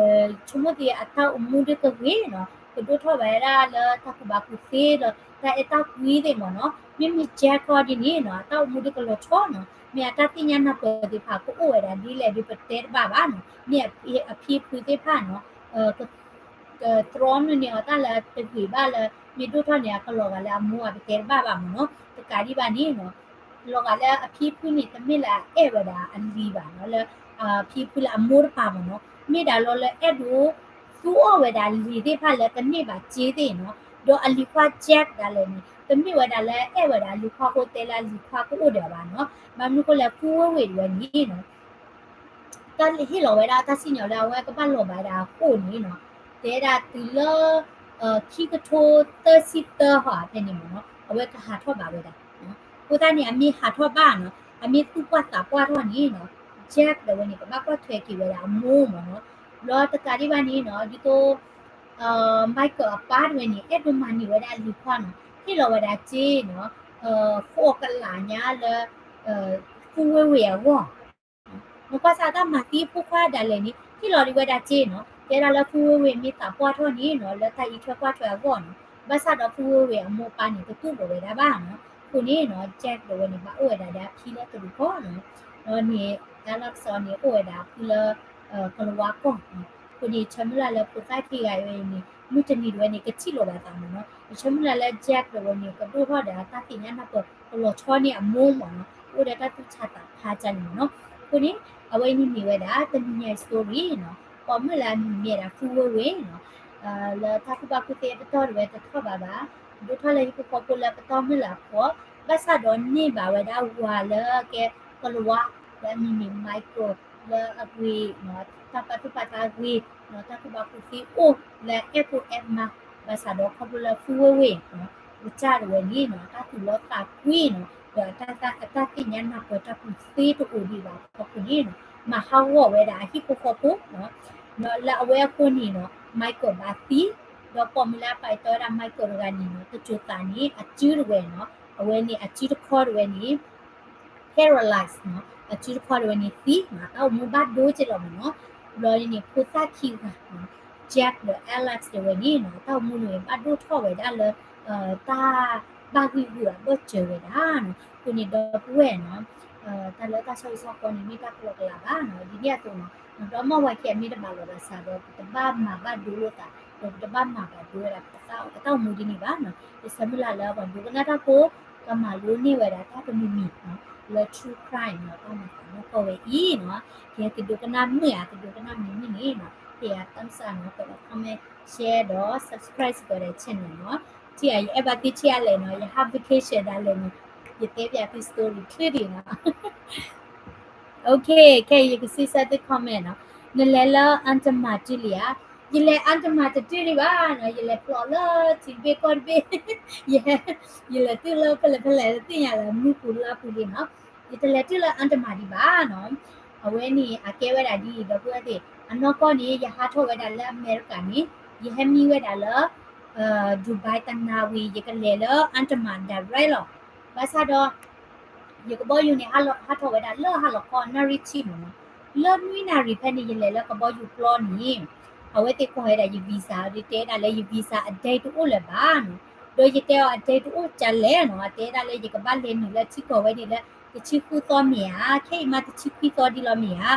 ဆိကမိၣ်သ့အတၢ်အိၣ်မူဒ်ကဂ့ၤနီၤ, ကဒိၣ်ထီၣ်ဘၣ်ဝဲဒၣ်လၢတၢ်ကူၣ်ဘၣ်ကူၣ်သ့ဒီး တၢ်အဲၣ်တၢ်ကွံသ့ၣ်မၢ်နီၤ, မ့မ့ၢ် Jack ခီဒ်န့ၣ်နီၤ အတၢ်အိၣ်မူဒ်ကလီၤဆီနီၤ, မ့ၢ်အတၢ်သ့ၣ်ညါနၢ်ပၢၢ်သ့ၣ်တဖၣ်ကအိၣ်ဝဲဒၣ်ဒ်လဲၣ်ဒီး ပတဲတဘၣ်ဘၣ်နီၤ. မ့ၢ်အဖံအဖုသ့ၣ်တဖၣ်နီၤ က သြီမုၢ်န့ၣ်အီၤတၢ်လၢတဂ့ၤဘၣ်လၢ မ့ၢ်ဒိၣ်ထီၣ်န့ၣ် အကလီၤဂာ်လၢအမိၢ်အပတဲတဘၣ်ဘၣ်မ့ၢ်နီၤ. တကးဒံးဘၣ်န့ၣ်နီၤ လီၤဂာ်လၢအဖံအဖုန့ၣ် တမ့ၢ်လၢအအဲၣ်ဝဲဒၣ်အလံၤဘၣ်နီၤ လၢ ဖံအဖုလၢအမိၢ်တပၤမ့ၢ်နီၤ. မ့ၢ်ဒၣ်လီၤလၢအဲၣ်ဒိး သူအီၣ်ဝဲဒၣ်လံၤသ့ၣ်တဖၣ်လၢတန့ၢ်ဘၣ်စ့သ့ၣ်နီၤ. ဒီးအလံၤခွါ Jack ဒၣ်လဲာ်န့ၣ် တမ့ၢ်ဝဲဒၣ်လၢအဲၣ်ဝဲဒၣ်အလံၤခွါအဃိတဲလၢအလံၤခွါကအိၣ်ဒီးအီၤဘၣ်နီၤ. ဘၣ်မနုၤအဃိလဲၣ် ဖုဝ့ဝ့ၢ်တဝဲန့ၣ်နီၤ တၢ်ဟ့ၣ်လီၤဝဲဒၣ်တၢ်စံၣ်ညီၣ်လၢအဝဲကဘၣ်လီၤဘၣ်ဝဲဒၣ်အဃိန့ၣ်နီၤ တဲဒၣ်တုၤလၢ ခံကထိသၢဆံသၢဟီၣ်ဖဲန့ၣ်မ့ၢ်နီၤ အဝဲကဟးထီၣ်ဘၣ်ဝဲဒၣ်. အဃိသတးန့ၣ် အမ့ၢ်ဟးထီၣ်ဘၣ်နီၤ အမ့ၢ်သူၣ်ပှၢ်သးပှၢ်ထီၣ်န့ၣ်နီၤ Jack ဒၣ်ဝဲန့ၣ် ကဘၣ်ကွၢ်ထွဲက့ၤဝဲဒၣ်အမိၢ်မ့ၢ်နီၤ. ဘျီတကးဒံးဘၣ်န့ၣ်နီၤ ဒ်သိး Michael အပၢ်တဝဲန့ၣ် အဲၣ်ဒိးမၤန့ၢ်ဝဲဒၣ်အလံၤခွါနီၤ ဟ့ၣ်လီၤဝဲဒၣ်စ့နီၤ ဃိးကလးညါလၢ ဖုဝ့ဝ့ၢ်အဂီၢ် နကွၢ်စၢ်တၢ်မၤသံအဖိခွါဒၣ်လဲာ်န့ၣ် ဟ့ၣ်လီၤဒံးဝဲဒၣ်စ့နီၤ တဲဒၣ်လၢဖုဝ့ဝ့ၢ်မ့ၢ်သးပှၢ်ထီၣ်န့ၣ်နီၤ လၢတၢ်အံးထွဲကွၢ်ထွဲအဂီၢ်နီၤ ဘၣ်ဆၣ်ဒီးဖုဝ့ဝ့ၢ်အမိၢ်အပၢ်န့ၣ် တတူၢ်လိာ်ဝဲဒၣ်ဘၣ်နီၤ. အဃိန့ၣ်နီၤ Jack ဒၣ်ဝဲန့ၣ် ဘၣ်အိၣ်ဝဲဒၣ်ဒီးအဖံလၢတရူးကီၢ်နီၤ ဒီးန့ၣ် Alex အီၤန့ၣ် အိၣ်ဝဲဒၣ်အဖုလၢ ကလၤဝါကီၢ်နီၤ. အဃိန့ၣ် ယဆၢမုၢ်လၢ်လၢဖိသၣ်ခံဂၤအံၤန့ၣ် မုၢ်တနံၤဒၣ်ဝဲန့ၣ် ကထံၣ်လိာ်ဘၣ်သးမ့ၢ်နီၤ. ယဆၢမုၢ်လၢ်လၢ Jack ဒၣ်ဝဲန့ၣ် ကဒိၣ်ထီၣ်ဒီးတၢ်သ့ၣ်ညါနၢ်ပၢၢ် ကလီၤဆီန့ၢ်အမိၢ်မ့ၢ်နီၤ ကအိၣ်ဒီးတၢ်သူၣ်ဆါသးဖးကၢ်န့ၣ်မ့ၢ်နီၤ. အဃိန့ၣ် အဝဲအံၤန့ၣ်မ့ၢ်ဝဲဒၣ် တနံၤညါအံၤ story နီၤ ပိာ်မုၣ်လၢအမံၤမ့ၢ်ဝဲဒၣ် ဖုဝ့ဝ့ၢ်နီၤ လၢတၢ်ကူၣ်ဘၣ်ကူၣ်သ့အပတီၢ်ဒၣ်ဝဲတထီၣ်ဘးဘၣ် ဒိၣ်ထီၣ်လၢဟံၣ်ဖိဃီဖိလၢပတီၢ်မုၢ်လၢ်အဖီ ဘၣ်ဆၣ်ဒီးန့ၢ်ဘၣ်ဝဲဒၣ်ဝၤလၢကဲကလၤဝါ လၢအမံၤမ့ၢ် Michael လၢအဂ့ၤ တၢ်ပာ်သူၣ်ပာ်သးဂ့ၤ တၢ်ကူၣ်ဘၣ်ကူၣ်သ့အိၣ်လၢအဲၣ်ဖိအဲၣ်မါ ဘၣ်ဆၣ်ဒီးခီဖျိလၢဖုဝ့ဝ့ၢ် ကစၢ်ဒၣ်ဝဲန့ၣ် တၢ်သူၣ်လီသးကွံနီၤ ဒီးအတၢ်သ့ၣ်ညါနၢ်ပၢၢ်တၢ်ကူၣ်သ့တအိၣ်ဒံးဘၣ်အဃိန့ၣ် မၤဟးဂီၤဝဲဒၣ်အဟံၣ်ဖိဃီဖိ လၢအဝဲအဃိန့ၣ်နီၤ Michael ဘၣ်သံ ဒီးပိာ်မုၣ်လၢအပာ်တီဝဲဒၣ် Michael တဂၤန့ၣ်နီၤ တစိၤသးန့ၣ် အစုဒၣ်ဝဲနီၤ အဝဲန့ၣ်အစုတခီဒၣ်ဝဲန့ၣ် paralyze နီၤ အစုတခီဒၣ်ဝဲန့ၣ်သံ တၢ်အိၣ်မူဘၣ်ဒိက့လီၤမ့ၢ်နီၤ. ဘျီန့ၣ် ဖိသၣ်ခံဂၤ Jack ဒီး Alex ဒၣ်ဝဲန့ၣ်နီၤ တၢ်အိၣ်မူန့ၣ် ဘၣ်ဒိၣ်ထီၣ်ဝဲဒၣ်လၢ တၢ်ဘၣ်ဂံၢ်ဂူာ်အဘၢၣ်စၢၤဝဲဒၣ်နီၤ. အဃိန့ၣ်ဒီပုၢ်ဝဲၢ်နီၤ တၢ်လၢတၢ်ဆီဟံၣ်ဆီဃီန့ၣ် မ့ၢ်တၢ်ကလီကလီဘၣ်နီၤ. ဒ်န့ၣ်အသိးနီၤ ဒီးမ့ၢ်ဝဲခဲအံၤမ့ၢ်တဘၣ်လီၤဘၣ်စးဒီး ပတဘၣ်မၤဘၣ်ဒိလိာ်သး ဒီးပတဘၣ်မၤဘၣ်ဒိဝဲဒၣ် ပတၢ်အိၣ်မူဒ်န့ၣ်ဘၣ်နီၤ. ယဆၢမုၢ်လၢ်လၢပှၤဒိကနၣ်တၢ်ဖိ ကမၤလိန့ၢ်ဝဲဒၣ်တၢ်တမံၤမံၤနီၤ လၢ true crime နီၤ တၢ်မၤသးနီၢ်ကီၢ်ဝဲအံၤနီၤ. ကဲသုဒိကနၣ်မုာ်ဧါ သုဒိကနၣ်မုာ်မုာ်န့ၣ်နီၤ ဟ့ၣ်ယၤ thumbs up နီၤ ကဒီး comment share ဒီး subscribe စ့ၢ်ကီးဒီး channel နီၤ. ထံၣ်ဧါ ယအဲၣ်ဘၣ်သုထံၣ်အါလဲၣ်နီၤ ယဟး vacation ဒၣ်လဲာ်န့ၣ် ယတဲပၠးသု story ချုးဒံးနီၤ OK ခဲအံၤယကစံးဆၢသု comment နီၤ. နလဲၤလၢ Andaman တုၤလံဧါ. ယလဲၤ Andaman တတုၤဒံးဘၣ်နီၤ ယလဲၤဖျိးလၢထံတဘ့ၣ်ကီၢ်တဘ့ၣ် ယ ယလဲၤတုၤလၢဖဲလဲၣ်ဖဲလဲၣ် တသ့ၣ်ညါလၢမုၢ်ပူၤလါပူၤလံနီၤ. ယတလဲၤတုၤလၢ Andaman ဒံးဘၣ်နီၤ. အဝဲန့ၣ် အကဲဝဲဒၣ်ဒ်အံၤ ဒီပုၢ်ဝဲၢ်သ့ၣ် အနီၢ်ကီၢ်န့ၣ် ယဟးထီၣ်ဝဲဒၣ်လၢအမဲရကၤန့ၣ် ယဟဲမံဝဲဒၣ်လၢ Dubai တနၤဝံၤ ယကလဲၤလၢ Andaman direct လီၤ. ဘၣ်ဆၣ်ဒီး ယကဘီယူၤန့ၣ် ဟးထီၣ်ဝဲဒၣ်လၢဟါလီၤခီ နၣ်ရံၣ်ဆံမ့ၢ်နီၤ. လၢနွံနၣ်ရံၣ်ဖဲန့ၣ် ယလဲၤလၢကဘီယူၤပျီန့ၣ် အဝဲသ့ၣ်ကွၢ်ဝဲဒၣ်ယ visa ဒီးတဲဒၣ်လၢယ visa အ date တအိၣ်လၢၤဘၣ်နီၤ. ဒီးယတဲအီၤ အ date တအိၣ်ကလဲၣ်နီၤ အတဲဒၣ်လၢယကဘၣ်လဲၤနုာ်လၢထံကီၢ်ဝဲန့ၣ်လၢ တဆံဃုသီမ့ၢ်ဧါ ခဲအံၤမးတဆံခွံသီဒံးလီၤမ့ၢ်ဧါ.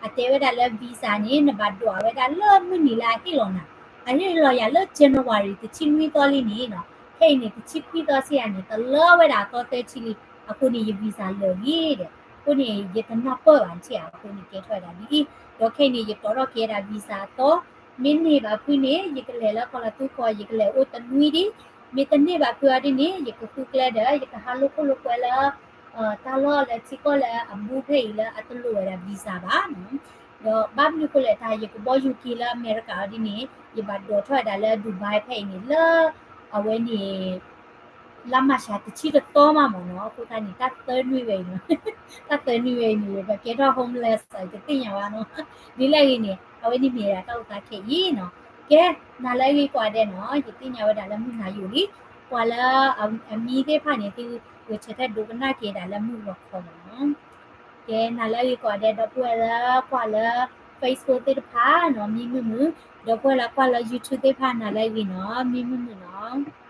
အတဲဝဲဒၣ်လၢ visa န့ၣ် နဘၣ်ဒိးဝဲဒၣ်လၢမုၢ်နံၤလၢအဟ့ၣ်လီၤနၤ အဟ့ၣ်လီၤယၤလၢ January တဆံနွံသီလံန့ၣ်နီၤ. ခဲအံၤန့ၣ် တဆံခွံသီစ့ၢ်ဧါန့ၣ် တလၢဝဲဒၣ်အသီသၢဆံလံ. အဃိန့ၣ် ယ visa လၢာ်လံဒီး အဃိန့ၣ် ယတနၢ်ပၢၢ်ဘၣ်ထံၣ်ဧါ အဃိန့ၣ်ကဲထီၣ်ဝဲဒၣ်ဒ်အံၤ ဒီးခဲအံၤန့ၣ် ယတီၣ်ထီၣ်က့ၤဝဲဒၣ် visa အသီ မ့ၢ်န့ၢ်ဘၣ်ဖုန့ၣ် ယကလဲၤလၢကီၢ်လီၤသူကီၢ် ယကလဲၤအိၣ်တနွံဒံး မ့ၢ်တန့ၢ်ဘၣ်ဖုအီၤဒ်န့ၣ် ယကဃုကျဲဒီး ယကဟးလိာ်ခိၣ်လိာ်ကွဲလၢ တၢ်လီၢ်လၢထံကီၢ်လၢအဘူးဖဲအံၤလၢအတလိၣ်ဝဲဒၣ် visa ဘၣ်နီၤ. ဒီးဘၣ်မနုၤအဃိလဲၣ် တၢ်ယကဘီယူၤက့ၤလၢအမဲရကၤအီၤဒ်န့ၣ် ယဘၣ်ဒိးထီၣ်ဝဲဒၣ်လၢ Dubai ဖဲအံၤန့ၣ် လၢ အဝဲန့ၣ် လါမၢ်ၡးတဆံတသီမးမ့ၢ်နီၤ. အဃိသတးန့ၣ် တၢ်သၢနွံဝဲအံၤနီၤ တၢ်သၢနွံဝဲအံၤန့ၣ် ပကဲထီၣ် homeless တသ့ၣ်ညါဘၣ်နီၤ. ဒ်လဲၣ်ဂ့ၤန့ၣ် အဝဲန့ၣ်မ့ၢ်ဒၣ်တၢ်အိၣ်သးခဲအံၤနီၤ. ကဲ နၤလၢအဂ့ၤကိးဂၤဒဲးနီၤ ယသ့ၣ်ညါဝဲဒၣ်လၢမုၢ်နၤယိာ်လံ ကွၢ်လၢအမံသ့ၣ်တဖၣ်န့ၣ် သုဂဲၤဆၢထၢၣ်ဒိကနၣ်က့ၤဒၣ်လၢမုၢ်ဂီၤခီမ့ၢ်နီၤ. ကဲ နၤလၢအဂ့ၤကိးဂၤဒဲး ဒီပုၢ်ဝဲၢ်လၢကွၢ်လၢ Facebook သ့ၣ်တဖၣ်နီၤ မံမုာ်မုာ်, ဒီပုၢ်ဝဲၢ်လၢကွၢ်လၢ YouTube သ့ၣ်တဖၣ် နၤလၢအဂ့ၤနီၤ မံမုာ်မုာ်နီၤ.